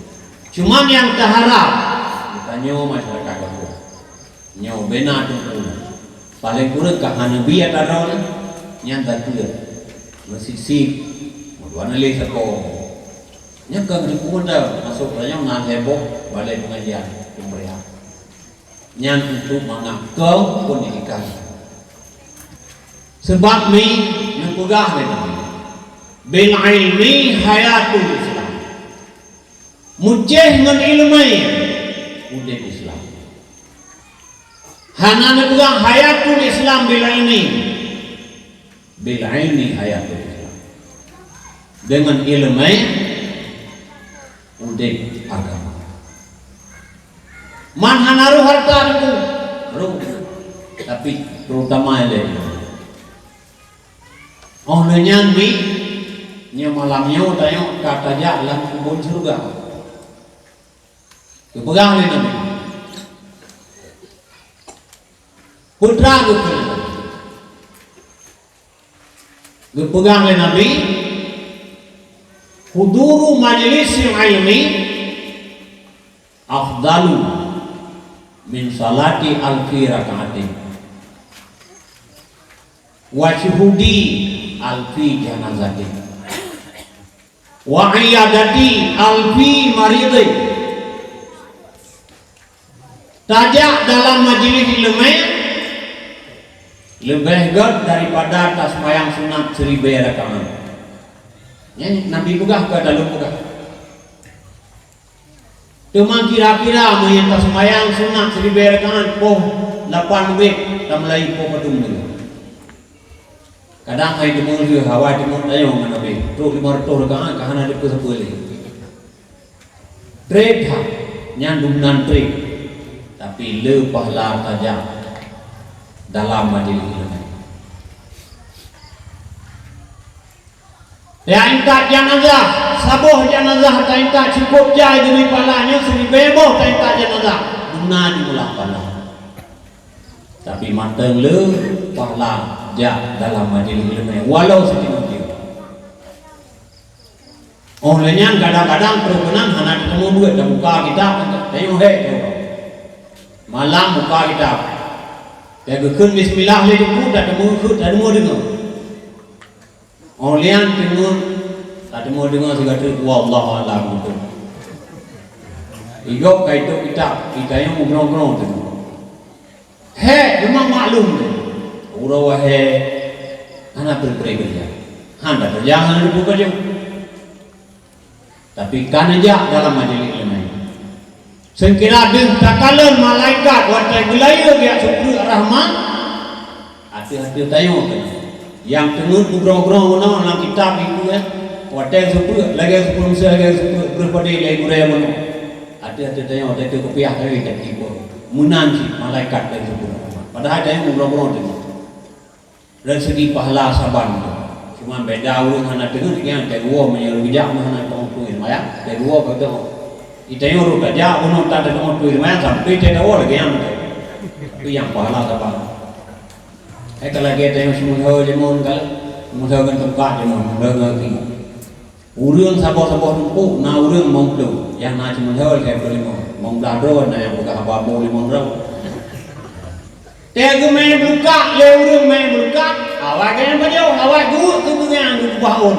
Cuma nyang taharap geutanyoe masyarakat gampông nyoe bena teungku. Paléng kureueng ka hana bi ata droe nyan tateuet meusisip meudua lé sapo. Nyan ka geupeubuet masôk tanyoe na heboh balai pengajian peumeriah. Nyan untuk mangat keu pendidikan. Sebab mi neupeugah lé Nabi, "Bil ilmi hayatul Islam." Mucéh ngon ileumé udeb Islam. Hana neupeugah hayatul Islam bil ilmi. Bil ilmi hayatul Islam. Dengan ileumé udeb agama. Man hana roh harta teungku, roh, tapi terutama ilmu. Oh lheueh nyan mi, nyoe malam nyoe tanyoe ka tajak lam kubon syeuruga. Geupeugah lé Nabi. Putra geupeugah. Geupeugah lé Nabi, "Huduru majlisil ilmi afdalu min salati alfi rakaatin, wa syuhudi alfi janazatin, wa iyadati alfi maridin." Tajak dalam majelis ileumé leubeh gét daripada taseumayang sunat siribée rakaat. Nyan Nabi peugah, ka lôn peugah. Teuma kira-kira meunyoe taseumayang sunat siribée rakaat poh lapan leubeh, tameulai poh padum deungoe. Kadang hai teumeuheueh, awai teumeuheueh tanyong ngon Nabi, trok limong reutôh rakaat ka hana teupeue sapeue lé. Treb that, nyan dumnan treb, tapi le pahala tajak dalam majelis ileumé. Taintat janazah, saboh janazah taintat cukôp jai demi pahala nyoe siribée boh taintat janazah, dumnan jumlah pahala. Tapi mantong le pahala jak dalam majelis ileumé walau sitinoh jeuem. Oh lheueh nyan kadang-kadang trok keunan hana teumeubuet, tabuka kitab, tanyong hék tu. Malam buka kitab. Tageukheun bismillah lé teungku, tateumeukheueh, tateumeudeungoe. Oh lheueh nyan teungoh, tateumeudeungoe sigoe teuk, wallahu a'lam bishawab. Igob ka itôb kitab, itanyong grong-grong teungoh. Hék, memang maklum tu. Uroe wahe hana peureukré keureuja. Hana keureuja hana luput bajée. Tapi ka neujak dalam majelis ileumé. Seukira deuh takalon malaikat watée geulayeue geujak seubreuek rahmat, ateueh-ateueh tanyoe keunoe. Nyang teungeut meugrong-grong meunoe lam kitab Minggu, eh, watée seubreuek lagée seubreuek, lagée seubreuek breueh padé lé gurée meunoe. Ateueh-ateueh tanyoe watée teuh kupiah tayue that iboh. Meunan cit malaikat lagée seubreuek rahmat. Padahai tanyoe meugrong-grong teungoh. Dari segi pahala saban tu. Cuma beda ureuëng hana teungeut, nyang teuguoh meunyoe geujak meuhana teuntui seumayang, teuguoh beutôi. Itanyong rot tajak bunoe tan teuntui seumayang sampai teuguoh lagée nyan. Tapi nyang pahala saban. Eh, ka lagée tanyong seumeulhö limong kali, seumeulhö ngon tungkat limong, seumeulhö ngon gaki. Ureuëng saboh-saboh rumpok na ureuëng limong ploh, nyang na seumeulhö lhée ploh limong, limong blaih droe na nyang peugah haba boh limong droe. Teugeumé beureukat lé ureuëng mé beureukat, awai geuhnyan pajoh, awai geuweuek keu beungiang geukeubah ôn.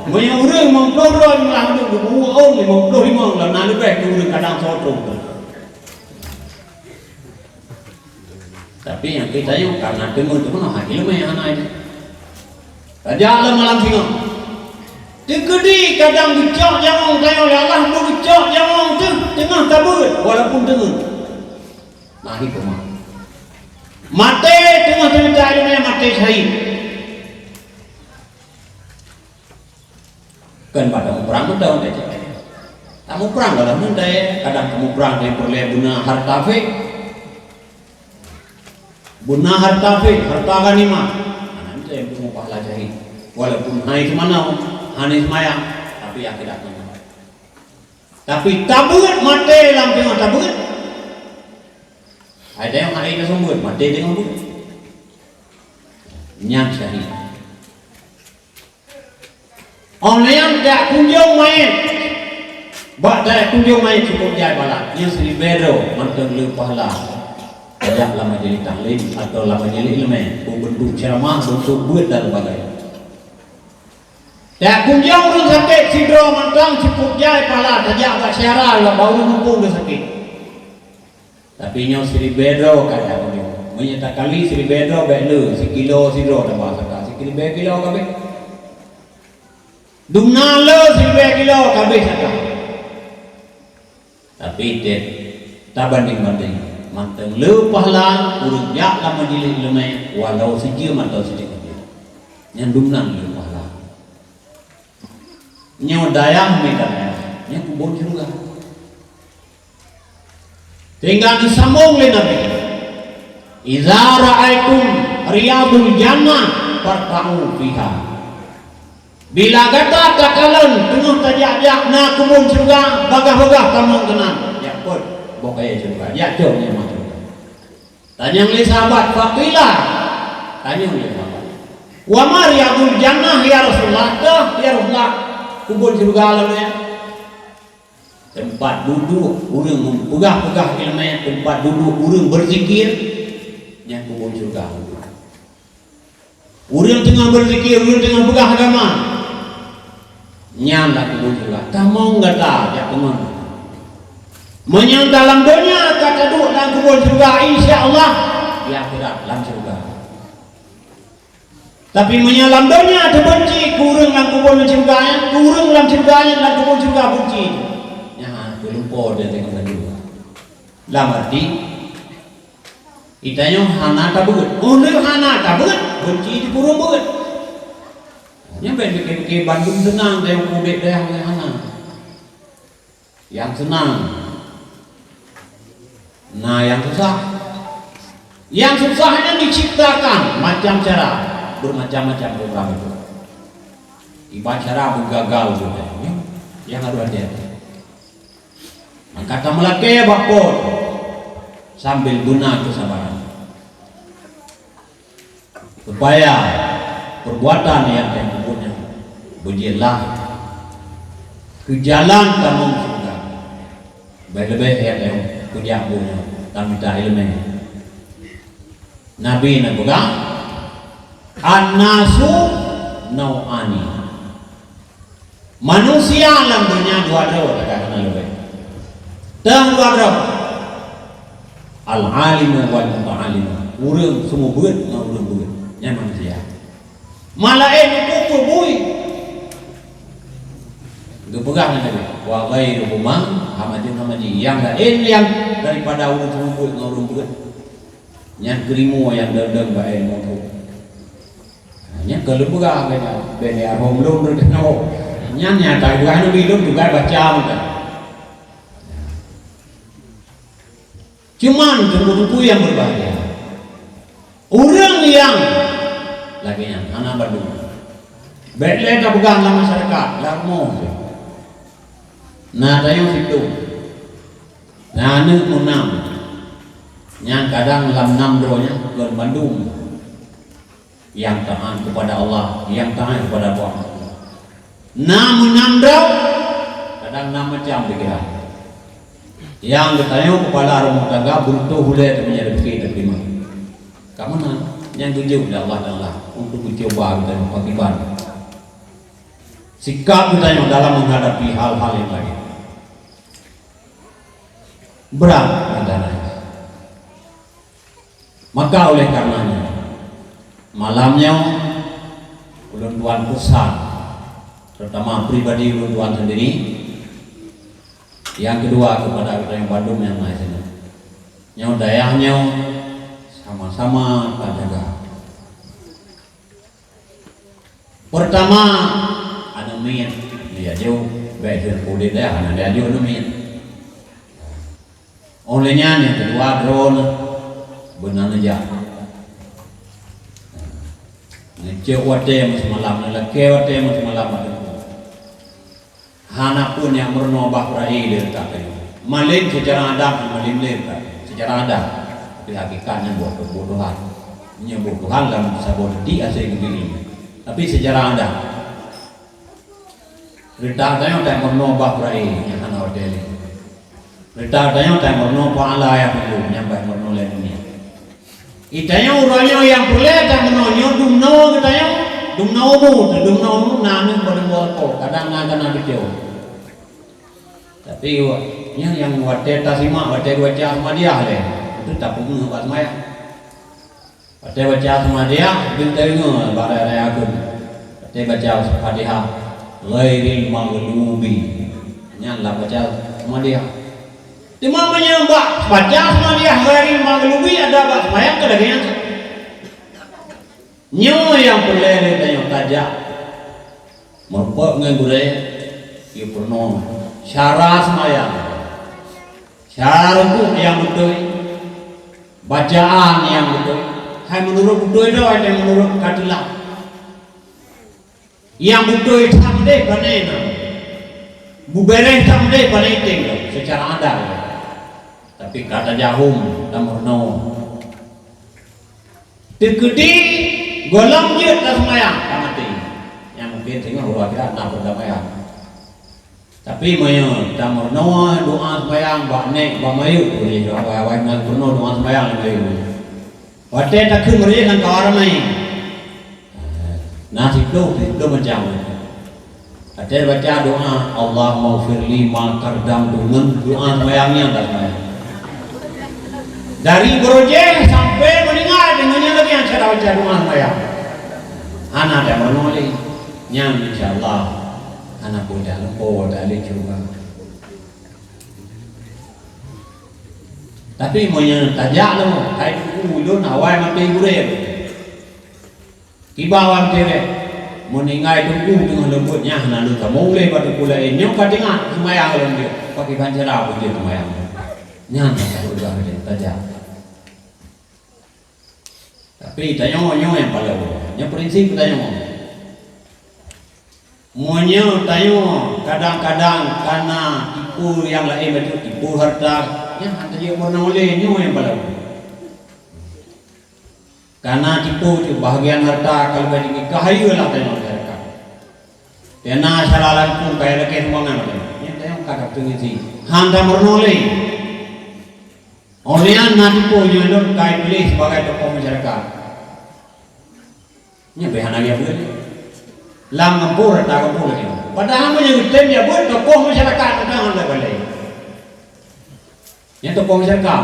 Meunyoe ureuëng limong ploh droe meulah ureuëng geupeubuet ôn limong ploh limong lom na leubeh keu ureuëng kadang soe troh. Tapi nyang kita nyoe karena teungoh-teungoh hana ileumèe hana nyan. Tajak lom malam singoh. Teukeudi kadang geucok jamong tanyoe lé Allah, beugeucok jamong teuh teungoh tabeuet walaupun teungeut. Nah, itu mah. Maté teungoh tamita ileumèe, maté syahid. Kan pada muprang beutôi, kan cit? Tamuprang dalam meuntée, kadang tamuprang nyang peureulée beuna hareuta fik. Beuna hareuta fik, hareuta ghanimah. Nah, itu nyang teungoh pahala syahid. Walaupun hai seumanoe, hana seumayang, tapi akhirat nyan. Tapi tabeuet maté lam teungoh tabeuet. Hai tayong hai ka seumeubeuet, maté teungoh beuet. Nyan syahid. Óh lheueh nyan tajak kunjong manyét. Bak tajak kunjong manyét cukôp jai pahala. Nyan siribèe droe mantong le pahala. Tajak lam majelis taklim atau lam majelis ileumèe, bak beuntuk ceuramah, beuntuk beuet dan sebagainya. Tajak kunjong ureuëng sakét sidroe mantong cukôp jai pahala. Tajak bak syedara bak ureuëng muphom sakét. Tapi nyoe siribèe droe ka tajak kunjong. Meunyoe takali siribèe droe bèk le, sikilo sidroe taba zakat, sikilo bèe kilo ka abéh. Dumnan le siribèe kilo ka abéh zakat. Tapi tét tabandéng-bandéng, mantong le pahala ureuëng jak lam majelis ileumèe walau sijeuem atawa sideungoe jeuem. Nyan dumnan le pahala. Nyoe dayah meunan, nyoe kubon syeuruga. Sehingga geusambong lé Nabi, "Iza ra'aitum riyadul jannah farta'u fiha." Bila gata takalon teungoh tajak-jak na keubon syeuruga, bagaih-bagaih tamong keunan. Jak peuet boh kayèe syeuruga, jak cok nyang mantong. Tanyong lé sahabat, faqila, tanyong lé sahabat, "Wa ma riyadul jannah ya Rasulullah?" Toh ya Rasulullah, keubon syeuruga lam nyan? Teumpat duduek ureuëng meupeugah-peugah ileumèe, teumpat duduek ureuëng beuzikir, nyan keubon syeuruga. Ureuëng teungoh beuzikir, ureuëng teungoh peugah agama, nyan lam keubon syeuruga. Tamong gata jak teungon. Meunyoe dalam donya ka taduek lam keubon syeuruga, insya Allah di akhirat lam syeuruga. Tapi meunyoe lam donya teubenci keu ureuëng lam keubon syeuruga nyan, keu ureuëng lam syeuruga nyan lam keubon syeuruga benci, nyan teulumpo dan teungoh syeuruga. Lam arti, geutanyoe hana tabeuet. Óh lheueh hana tabeuet, benci teukurong beuet. Nyan bèk pike-pike bandum seunang, dan udép dayah nyan hana. Nyang seunang, na nyang susah. Nyang susah nyan diciptakan macam cara, bermacam-macam program itu. Iban cara beugagal geutanyoe, nyang harôh hati-hati. Maka tameulakée bak Po teuh sambil beuna keusabaran. Supaya perbuatan nyang teupeubeuet nyan beujeuet lah keu jalan tamong syeuruga. Leubeh-leubeh nyang teupeujak buet nyan tamita ileumèe. Nabi na peugah, "An-nasu nau'ani." Manusia lam donya dua droe, teuka hana leubeh. Teuh dua droe. Al-alimu wal muta'allimu. Ureuëng seumeubeuet ngon ureuëng beuet. Nyan manusia. Malaén itu peubui. Geupeugah ngon Nabi, "Wa ghairuhuma hamajun hamaji." Nyang laén nyang daripada ureuëng seumeubeuet ngon ureuëng beuet. Nyan keurimong nyang dong-dong bak ilmu tu. Nyan keuh lôn peugah lagée nyan, bèk lé arhom lôn rot tanoh. Nyan nyata peugah Nabi lôn juga baca meunan. Cuman teungku-teungku nyang berbahagia, ureuëng nyang lagée nyan hana bandum. Bèk lé tapeugah lam masyarakat, lam rumoh teuh. Na tayong sitong. Na aneuëk meunam, nyang kadang lam nam droe nyan kon bandum nyang taát kepada Allah, nyang taát kepada Muhammad. Na meunam droe, kadang na macam pikiran. Nyang geutanyoe kepala rumah tangga beureutoh ulée teumanyang reuzeki teurimong. Ka meunan nyang geujok lé Allah Taala untuk geucuba geutanyoe pakriban. Sikap geutanyoe dalam menghadapi hal-hal nyang lagèe nyan brat meudarah. Maka oleh karenanya, malam nyoe ulôn tuan peusan, terutama pribadi ulôn tuan sendiri. Yang kedua, kepada geutanyoe bandum nyang na di sinoe. Nyoe dayah nyoe sama-sama tajaga. Pertama, aneuk miet, ya, jeuet bèk seuleupah udép dayah, hana lé ajoh aneuk miet. Óh lheueh nyan, nyang keudua, droeneuh beuna neujak. Neucok watèe meuseumalam, neulakèe watèe meuseumalam bak teungku. Hana pun nyang meurunoe bah peuraye lé reutak tanyoe. Malém seucara adat, malém lé reutak tanyoe. Seucara adat. Tapi hakikat nyan boh, boh Tuhan. Nyan boh Tuhan lam saboh detik asai geubri. Tapi seucara adat, reutak tanyoe tak meurunoe bah peuraye, nyang hana watèe lé. Reutak tanyoe tak meurunoe pahala nyang peureulee, nyang bah meurunoe lé dunia. Geutanyoe uroe nyoe nyang peureulèe tameurunoe nyoe dumnoe geutanyoe, dumnoe umu, dumnoe umu na aneuk padum boh lakoe, kadang na kana beucok. Tapi wa-, nyan nyang watèe tasimak, watèe baca Ahmadiyah lé, itu tapeungeuh bak seumayang. Watèe baca Ahmadiyah, beuteungoh bak raya-raya agong. Watèe baca Fatihah, ghairil maghlubi. Nyan lah baca Ahmadiyah. Teuma meunyoe bak baca Ahmadiyah ghairil maghlubi ada bak seumayang, ka lagèe nyan. Nyoe nyang peureulèe lé tanyoe tajak meureumpok ngon gurèe, yue peurunoe cara seumayang, cara rukuk nyang beutôi, bacaan nyang beutôi. Hai meunurot beutôi droe, hai meunurot ka teulah. Nyang beutôi that deh pane na. Bubéréh that deh pane iténg lom seucara adat. Tapi ka tajak hom tameurunoe. Teukeudi gohlom jeuet taseumayang, ka maté. Nyang mungken singoh uroe akhirat na peurdamaian. Tapi meunyoe tameurunoe doa seumayang bak nèk, bak mayét, boleh awai-awai na peurunoe doa seumayang lé mayét. Watèe takheun meureuéh lam kawa ramé. Na siplôh, siplôh macam. Watèe baca doa, "Allahummaghfirli ma qaddamtu," ngon doa seumayang nyan dah seumayang. Dari beurojéh sampai meuninggai, deungon nyan lagèe nyan cara baca doa seumayang. Hana tameurunoe lé. Nyan insya Allah hana peue dah lumpoe dah lé syeuruga. Tapi meunyoe tajak lom, hai teungku ulôn awai maté gurèe. Kiban awai maté gurèe. Meuninggai teungku teungoh leumbot nyan hana lôn tamong lé bak teungku laén. Nyoe ka teuingat seumayang lom jeuet. Pakiban cara beujeuet seumayang. Nyan ka peugah lé tajak. Tapi tanyoe nyoe nyang paleng. Nyoe prinsip tanyoe. Meunyoe tanyoe kadang-kadang kana tipu nyang laén bacut, tipu harta, nyan hana tajeuet meurunoe lé, nyoe nyang paleng. Kana tipu cit bahagian harta ka leubeh tinggi, ka hayeue lah tanyoe masyarakat. Teuh na syara lampôh kaya lakèe sumbangan, nyan tanyoe ka dap teungeut si. Hana meurunoe lé. Óh lheueh nyan na tipu nyoe lôn ka pilih sibagai tokoh masyarakat. Nyan pih hana geubeuet. Lam gampông rata gampông lagèe nyan. Padahai meunyoe geutem jak beuet tokoh masyarakat, padahai hana balèe. Nyan tokoh masyarakat.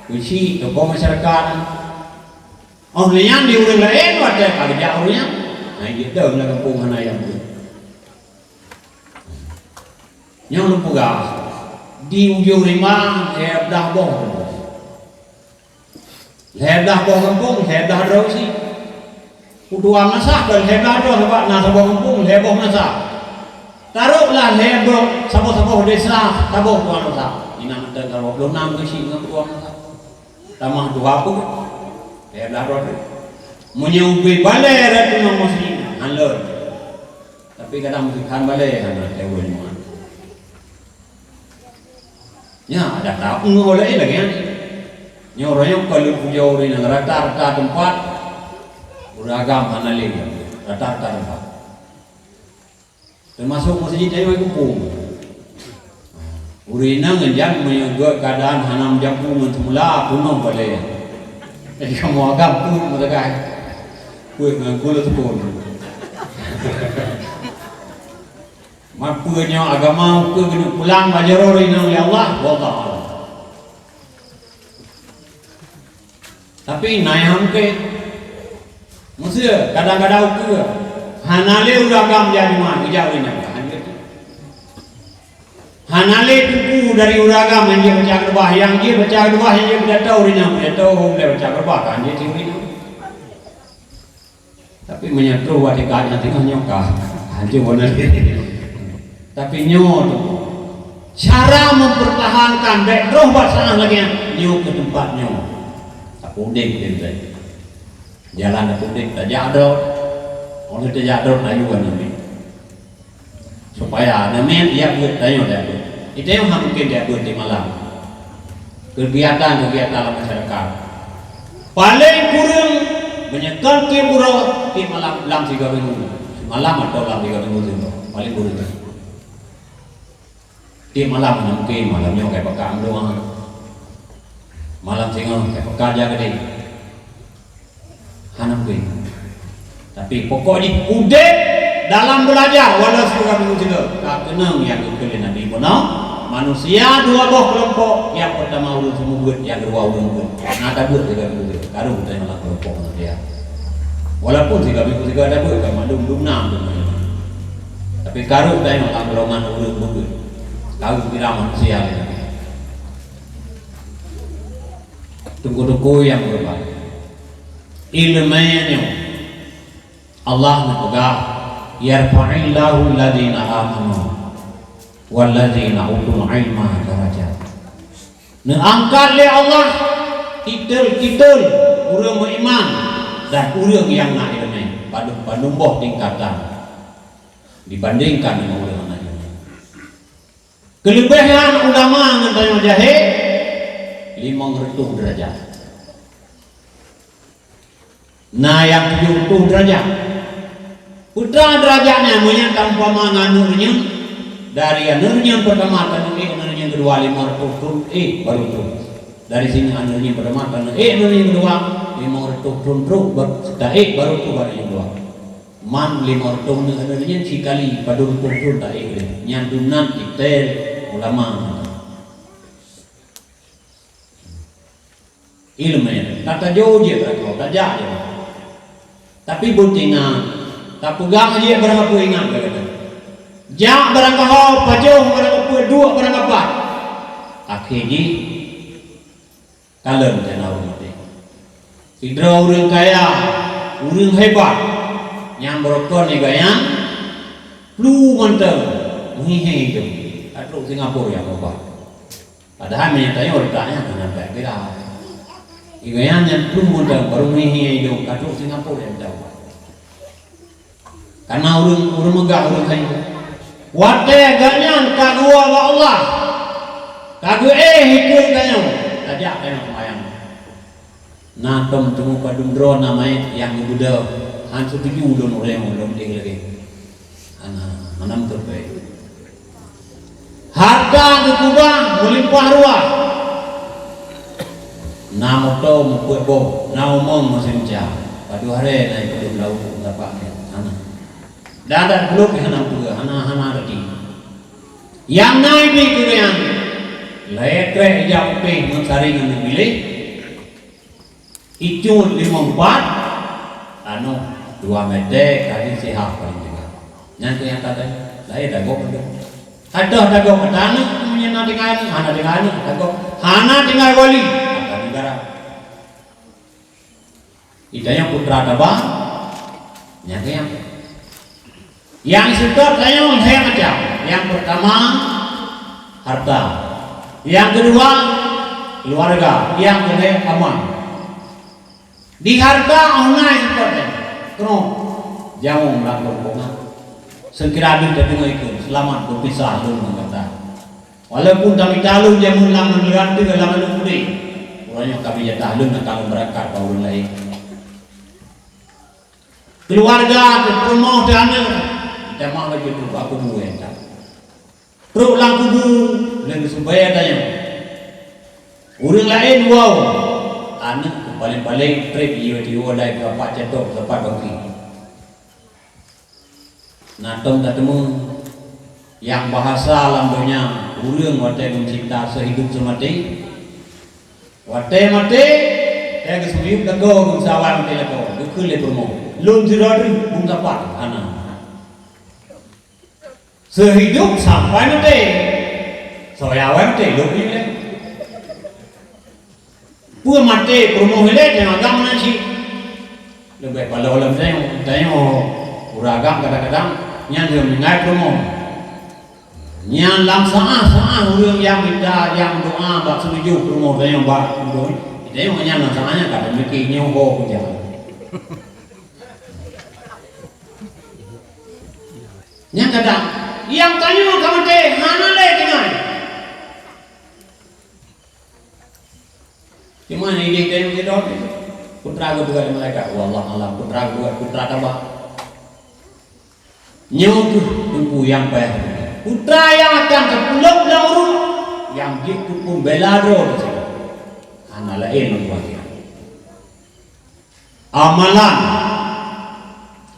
Kunci tokoh masyarakat. Óh lheueh nyan di ureueng laén watèe ka geujak ureueng nyan, hai jidong lam gampông hana nyang beuet. Nyang lôn peugah, di ujông rimba lhèe blah boh. Lhèe blah boh gampông, lhèe blah droe sit. Peutuah meunasah kon lhèe blah droe, sabab na saboh gampông, lhèe boh meunasah. Taroklah lhèe boh, saboh-saboh desa, saboh tuan meunasah. Inan mantong ka dua puluh enam keuchik ngon peutuah meunasah. Tamah dua peuet. Lhèe blah droe. Meunyoe ubé balèe rot nyoe meusi, hana lôn. Tapi kadang meusikan balèe hana teuweuh nyoe. Nyan, ada tahu ngon lagèe nyan. Nyoe ureueng nyang ka lheueh pujoe ureueng nyang rata-rata teumpat, ureueng agam hana lé, rata-rata teumpat. Teumasok meuseujid nyoe gampông. Ureueng inong ngon jan meunyoe gèt keuadaan hana meujampu ngon seumula, peunoh balèe. Jadi kamoe agam peuet meusagai. Peuet ngon gula seupôt. Mapeue nyoe agama ukeue keuneuk pulang bak jaroe inong lé Allah, wallahu a'lam. Tapi na nyang hana mungken. Meuseu kadang-kadang ukeue hana lé ureueng agam jak jumah, geujak ureueng nyan ka hanjeuet. Hana lé teungku dari ureueng agam nyang jeuet baca keureubeuen, nyang jeuet baca keureubeuen, nyang jeuet pidato ureueng nyan pidato, hom lé baca keureubeuen ka hanjeuet ureueng nyan. Tapi meunyoe troh watèe ka nyan teungoh nyoe ka hanjeuet warna. Tapi nyoe tu cara mempertahankan bèk troh bak saat lagèe nyan, nyoe keu teumpat nyoe. Tapeuudép teuntèe. Jalan tapeuudép tajak droe. Óh lheueh tajak droe tayue namiet. Supaya namiet jak beuet, tanyoe jak beuet. Di tanyoe hana mungken jak beuet di malam. Kegiatan-kegiatan lam masyarakat. Paléng kureueng meunyoe kon tiep uroe, tiep malam lam tiga minggu. Semalam atau lam tiga minggu sigoe. Paléng kureueng. Tiep malam hana mungken, malam nyoe kai pekan dua. Malam singoh kai pekan jak keudéh. Hana mungken. Tapi pokok jih udép dalam beulajar, walau sigoe minggu sigoe. Ka keunong nyang geukheun lé Nabi bunoe, manusia dua boh keulompok. Nyang peurtama ureueng seumeubeuet, nyang keudua ureueng beuet. Na tabeuet sigoe minggu sigoe. Karu teuh lam keulompok manusia. Walaupun sigoe minggu sigoe tabeuet, ka mandum dum nam dum nam. Tapi karu teuh lam golongan ureueng beuet. Karu pira manusia lé Nabi. Teungku-teungku nyang meuhoreumat. Ileumé nyoe Allah neupeugah, "Yarfa'illahu alladzina amanu walladzina utul ilma darajat." Neuangkat lé Allah titel-titel ureueng meuiman dan ureueng nyang na ileumé padum-padum boh tingkatan dibandingkan deungon ureueng hana ileumé. Keuleubehan ulama ngon tanyoe jahé limong reutôh deurajat. Na nyang tujoh reutôh deurajat. Peue teuma deurajat nyan meunyoe taumpama ngon aneuk reunyeun, dari aneuk reunyeun peurtama taneuk ék aneuk reunyeun keudua limong reutôh thon ék barô trok. Dari sinan aneuk reunyeun peurtama taneuk ék aneuk reunyeun keudua limong reutôh thon trok ba-, taék barô trok aneuk reunyeun keudua. Man limong reutôh aneuk reunyeun sikali padum reutôh thon taék lé. Nyan dumnan titel ulama. Ileumé, tatajo jeuet bak droe, tajak jeuet. Tapi beutingan, tapeugah jeuet barang kapeue ingat lagèe nyan. Jak barang kaho, pajoh barang kapeue, duek barang kapat. Akhé jih, kalon jana ureueng maté. Sidroe ureueng kaya, ureueng hebat, nyang beurokon igoe nyan, plu mantong, meuhé-hé idong, ka trok Singapura nyang ubat. Padahai meunyoe tanyoe reutak nyan hana bèk kira. Igoe nyan nyang plu mantong barô meuhé idong ka trok Singapura nyang taubat. Kana ureueng, ureueng meugah ureueng kaya. Watèe gobnyan ka geuwoe bak Allah, ka geuéh hikeue tanyoe, tajak tanyoe seumayang. Na tom teungoh padum droe na manyét nyang geubeudôh, han seutuju lôn uréng lôn éh lagèe. Hana, hana meuteupeu. Hareuta geukeubah meulimpah ruah. Na moto meupeuet boh, na umong meuseuncam. Padub haré na ipeudeuh lam laôt, ngon sapak nyan. Hana. Dan that gohlom pih hana peue, hana, hana reti. Nyang na ibi keu nyan, lhèe krèk ija upéh ngon saréng nyang geupiléh. Icut limong pat, tanoh dua mètè kali sihah paleng tinggai. Nyan keuh nyang tatem, laén tagok mantong. Ateueh tagok mata aneuk, meunyoe na tinggai aneuk, hana tinggai aneuk, tagok. Hana tinggai wali, harta negara. Di tanyoe putra taba, nyan keuh nyan. Nyang seutôt tanyoe lhèe macam. Nyang peurtama, harta. Nyang keudua, keuluwarga. Nyang keulhèe, aman. Di harta óh na nyang seutôt tanyoe. Keunoe, jamong lam rombongan. Seukira deuh tadeungoe keu, seulamat beupisah lôn ngon gata. Walaupun tamita lôn jamong lam neuraka lam aneuk udeb, uroe nyoe ka bri jatah lôn nyang ka lôn beurangkat bak ureueng laén. Keuluwarga, teuh peurumoh, teuh aneuk, jitamah laju trok bak kubu nyang that. Trok lam kubu, lheueh geuseumeubeuet tanyoe. Ureueng laén woe, aneuk paleng-paleng trép jiwoe-jiwoe dai keu apak cantong, keu apak bangki. Na tom tateumé Nyang bahasa lam donya ureuëng watée meucinta seuhidup seumaté. Watée maté, teuh geuseumeuyueb lakoe, geusawai maté lakoe, geukheun lé peurumoh, "Lôn sidroe treuk bungsapat hana." Seuhidup sampai maté, soe awai maté lôn ilée. Peue maté peurumoh ilée, tanyoe agam meunan cit. Leubeh paloe lom tanyoe, tanyoe ureuëng agam kadang-kadang nyan lom ninggai peurumoh. Nyan lam saáh-saáh ureuëng nyang mita, nyang doá bak seumeujeuh peurumoh tanyoe bak ureuëng, tanyoe nyan lam saáh nyan ka teumiki nyoe ho kujak. Nyang kadang, nyang tanyoe ka maté hana lé tinggai. Cuma idéh tanyoe keudroe, peue teuma geupeugah lé malaikat, "Wallahu a'lam, peue teuma geupeugah, peue teuma taba." Nyoe kheueh teungku nyang payah. Peue teuma nyang akan teupeuleueb lam ruh, nyang jeuet keu peumbela droe teuh. Hana laén lam keuluwarga. Amalan.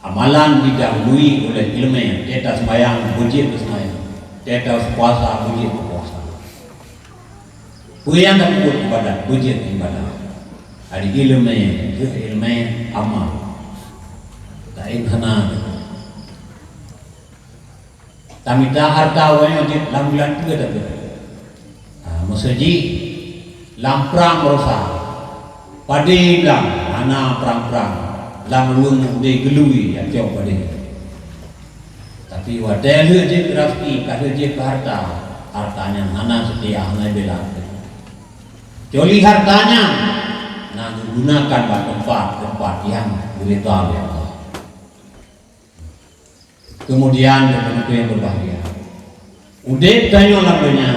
Amalan didahului oleh iéleumé. Teuh taseumayang, beujeuet keu seumayang. Teuh tapuasa, beujeuet keu puasa. Peue nyang tapeubuet ibadat, beujeuet keu ibadat. Ari iéleumé, kheueh iéleumé amal. Laén hana. Tamita hareuta ureuëng nyoe jeuet lam bulan peue tapeugah? Ah, meuseujih lam prang baroesa. Padé blang hana prang-prang, lam luweung udeb geului jak cok padé. Tapi watée lheueh jeuet keu raseuki, ka lheueh jeuet keu hareuta, hareuta nyan hana seutia, hana bela. Kecuali hareuta nyan na geugunakan bak teumpat-teumpat nyang geuridha lé Allah. Keumudian, teungku-teungku nyang beubahgia, udeb tanyoe lam donya,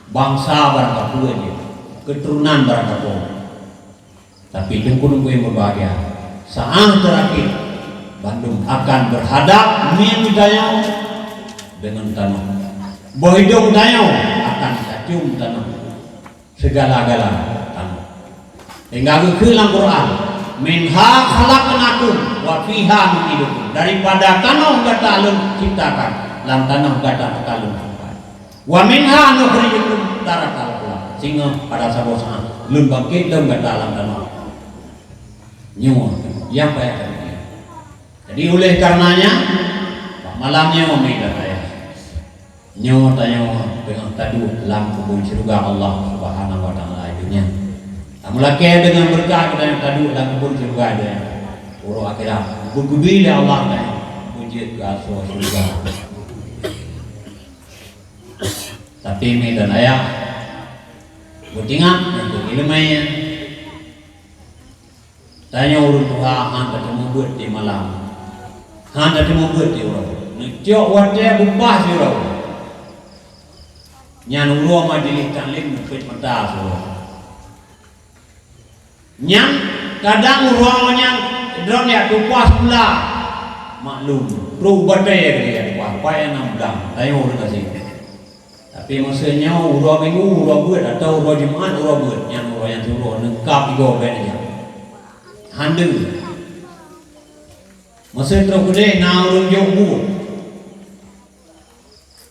bansa barangkapeue jih, keuturonan barangkapeue. Tapi teungku-teungku nyang beubahgia, saát teurakhé, bandum akan beuhadab mieng tanyoe deungon tanoh. Boh idong tanyoe akan tacum tanoh. Sigala-gala tanoh. Sehingga geukheun lam Quran, "Minha khalaqnakum wa fiha nu'idukum." Daripada tanoh gata lôn ciptakan, lam tanoh gata akan lôn tampat. "Wa minha nukhrijukum taratan ukhra." Singoh pada saboh saát lôn bangkét lom gata lam tanoh. Nyoe nyang payah teupiké. Jadi, oleh karenanya, bak malam nyoe, mi dan ayah, nyoe tanyoe teungoh taduek lam keubun syeuruga Allah Subhanahu wa Taala di dunia. Tameulakée deungon beureukat tanyoe taduek lam keubun syeuruga di uroe akhirat. Geubi lé Allah tanyoe beujeuet keu asoe syeuruga. Tapi, mi dan ayah, beutingat untuk iéleumé. Tanyoe ureuëng tuha hán tateumé beuet di malam, hán tateumé beuet di uroe. Neucok watée bubah sidroe. Nyan uroe majeulih taklim neupeuet mata sidroe. Nyan kadang uroe nyan droeneuh jak tupa sikula. Maklum, troh batée keudeh jak tupa, payah nam blang, tanyoe ureuëng gasien. Tapi meuseu nyoe uroe Minggu, uroe beuet, atawa uroe Jumat, uroe beuet, nyan uroe nyang siuroe neukab igoe bèk neujak. Hán deuh. Meuseu troh keudeh na ureuëng jok buet.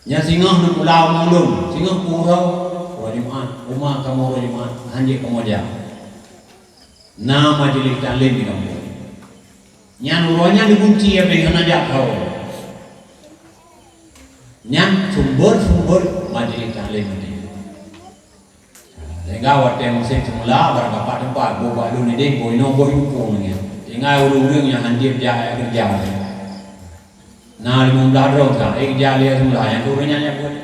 Nyan singoh neupula u maulom, singoh peuuroe, uroe Jumat, uma kamoe uroe Jumat, hán jeuet kamoe jak. Na majeulih taklim di gampông. Nyan uroe nyan dikunci, habéh hana jak kawöm. Nyan sumber-sumber majeulih taklim nyan. Sehingga watée musém seumula, barangkapat teumpat, boh bak lôn idéh, boh inoe, boh i muphom nyan. Tinggai ureuëng-ureuëng nyang hanjeuet jak keureuja. Na limong blaih droe ka, ék jak lé seumula, nyang ureuëng nyan nyang buet.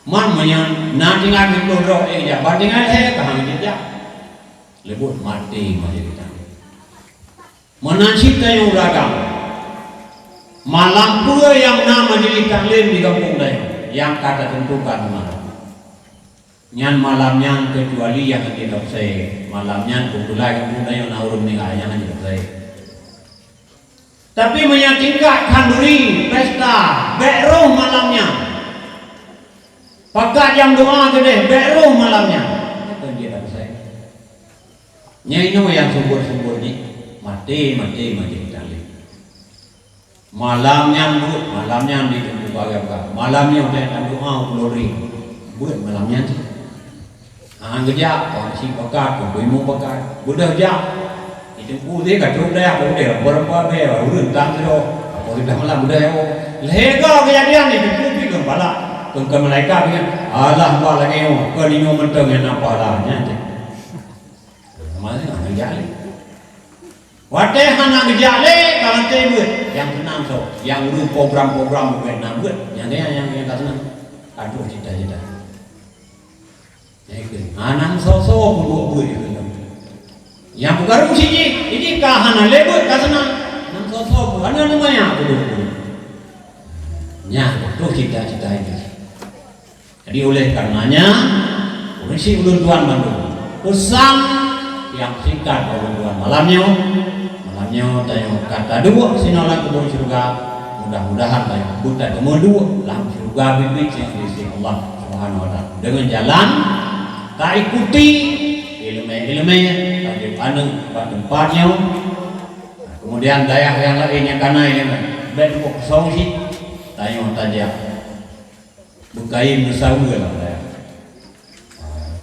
Man meunyoe na tinggai siplôh droe ék jak, ban tinggai lhée ka han jeuet jak. Leubeh maté majeulih taklim. Meunan cit tanyoe ureuëng agam. Malam peue nyang na majeulih taklim di gampông tanyoe, nyang ka tateuntukan malam. Nyan malam nyan keucuali nyang hana tapeusé, malam nyan keubeutulan gampông tanyoe na ureuëng meuninggai nyang hana tapeusé. Tapi meunyoe tingkat khanduri, pesta, bèk roh malam nyan. Pakat nyang doa keudeh, bèk roh malam nyan. Nyan kon jeuet tapeusé. Nyan inoe nyang sumber-sumber jih, maté-maté majeulih taklim. Malam nyan buet, malam nyan di Teungku Bagai peugah. Malam nyoe teuh dan doa u Pulo Ri. Buet malam nyan cit. Hana geujak, kon si pakat, kon imum pakat. Beudôh jak. Di Teungku teuh ka trok dayah, ka udeh, beureumpah bèe, ureueng tang sidroe. Apa sudah malam beudôh ya. Lhèe goe keujadian di Teungku pi keu pala. Keu, keu malaikat pi, alah, bah lagèe nyoe, kon nyoe mantong nyang na pahala nyan cit. Malam nyan hana geujak lé. Watèe hana geujak lé, ka watèe beuet. Nyang seunang soe? Nyang ureueng program-program beuet na beuet. Nyang, nyang, nyang, nyang ka seunang. Aduh, cita-cita. Nyang ikheun, hana soe-soe peubuet beuet ikheun. Nyang peukaru si jih, jih ka hana lé beuet ka seunang. Hana soe-soe peubuet, hana nama nyang peubuet beuet. Nyan, aduh, cita-cita jih. Jadi, oleh karenanya, ureueng syiek ulôn tuan mandum, pesan nyang singkat bak ulôn tuan malam nyoe, malam nyoe tanyoe ka taduek sinoe lam kubu syeuruga, mudah-mudahan tanyoe beutateumeuduek lam syeuruga biet-biet nyang diisi Allah Subhanahu wa Taala. Deungon jalan taikuti ileumèe-ileumèe, tajak aneuk bak teumpat nyoe. Kemudian dayah nyang laén nyang ka na ilèe nyan, bèk teupeu kosong cit, tanyoe tajak. Beukayém meusaweue lam dayah.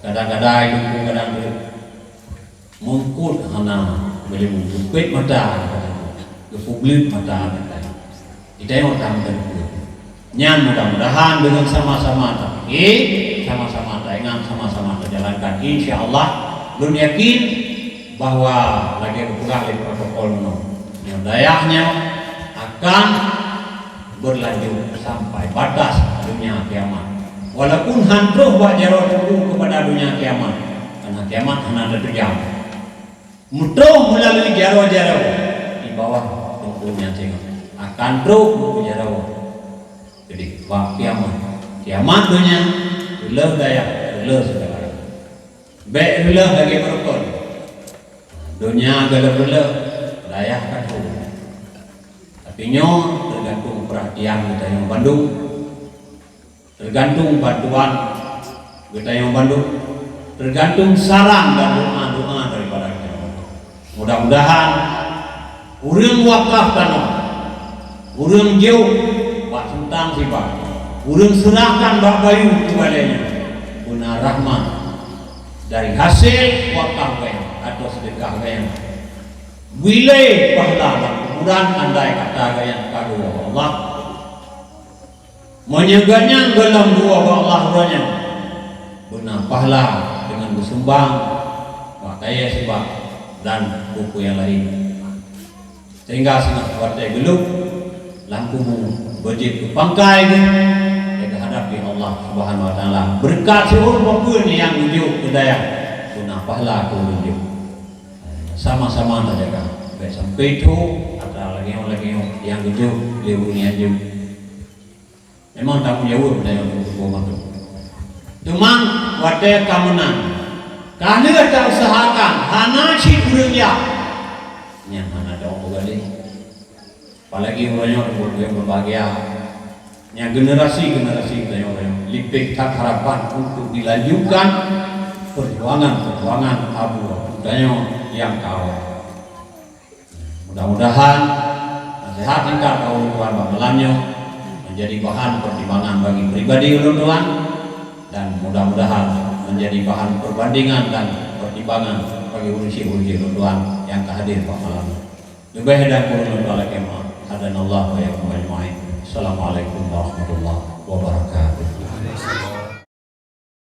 Kadang-kadang ibu kadang tu meungkot hana beulimu, geupet mata, geupeubleut mata gata. Geutanyoe tam teupeue. Nyan mudah-mudahan deungon sama-sama tapike, sama-sama taingat, sama-sama tajalankan. Insya Allah, lôn yakin bahwa lagèe geupeugah lé protokol nyoe, nyoe dayah nyoe akan berlanjut sampai batas dunia kiamat. Walaupun han troh bak jaroe teungku keupada dunia kiamat, karena kiamat hana teujam. Meutroh meulalu jaroe-jaroe di bawah teungku nyan singoh. Akan troh meulalu jaroe. Jadi, bak kiamat. Kiamat dunia, reuloh dayah, reuloh syedara. Bèk reuloh lagèe beurukon. Donya galak reuloh, dayah ka troh. Tapi nyoe teugantung peurhatian geutanyoe bandum, teugantung bantuan geutanyoe bandum, teugantung saran dan doa-doa daripada geutanyoe bandum. Mudah-mudahan ureueng wakaf tanoh, ureueng jok bak seuntang siba, ureueng seurahkan bak bayu keu balèe nyoe, beuna rahmat dari hasil wakaf geuh atau seudeukah geuh. Bri lé pahala lam kuburan andai kata geuh ka geuwoe bak Allah. Meunyoe geuh nyan gohlom geuwoe bak Allah uroe nyan, beuna pahala deungon geusumbang bak kayèe siba dan peue-peue nyang laén. Sehingga singoh watèe geulôp lam kubu beujeuet keu pangkai geuh, lé geuhadap di Allah Subhanahu wa Taala. Beureukat siuroe peue nyang geujok keu dayah, beuna pahala keu ureueng jok. Sama-sama tajaga, bèk sampai tho atra lagèe nyoe lagèe nyoe nyang geujok lé ureueng nyang jok. Memang tanggong jaweueb tanyoe untuk tuboh mantong. Teuma watèe ka meunang, ka lheueh ta-useuhakan hana cit ureueng jak, nyan hana dong galéh. Apalagi uroe nyoe ureueng berbahagia. Nyan generasi-generasi tanyoe, tanyoe lipéh that harapan untuk dilanjutkan perjuangan-perjuangan abu-abu tanyoe nyang ka awai. Mudah-mudahan nasihat nyang ka ulôn tuan bak malam nyoe menjadi bahan pertimbangan bagi pribadi ulôn tuan, dan mudah-mudahan menjadi bahan perbandingan dan pertimbangan bagi ureueng syiek-ureueng syiek ulôn tuan nyang ka hadir bak malam nyoe. Leubeh dan kureueng ulôn tuan lakèe meu'ah. Hadanallahu wa iyyakum ajma'in. Assalamualaikum warahmatullahi wabarakatuh.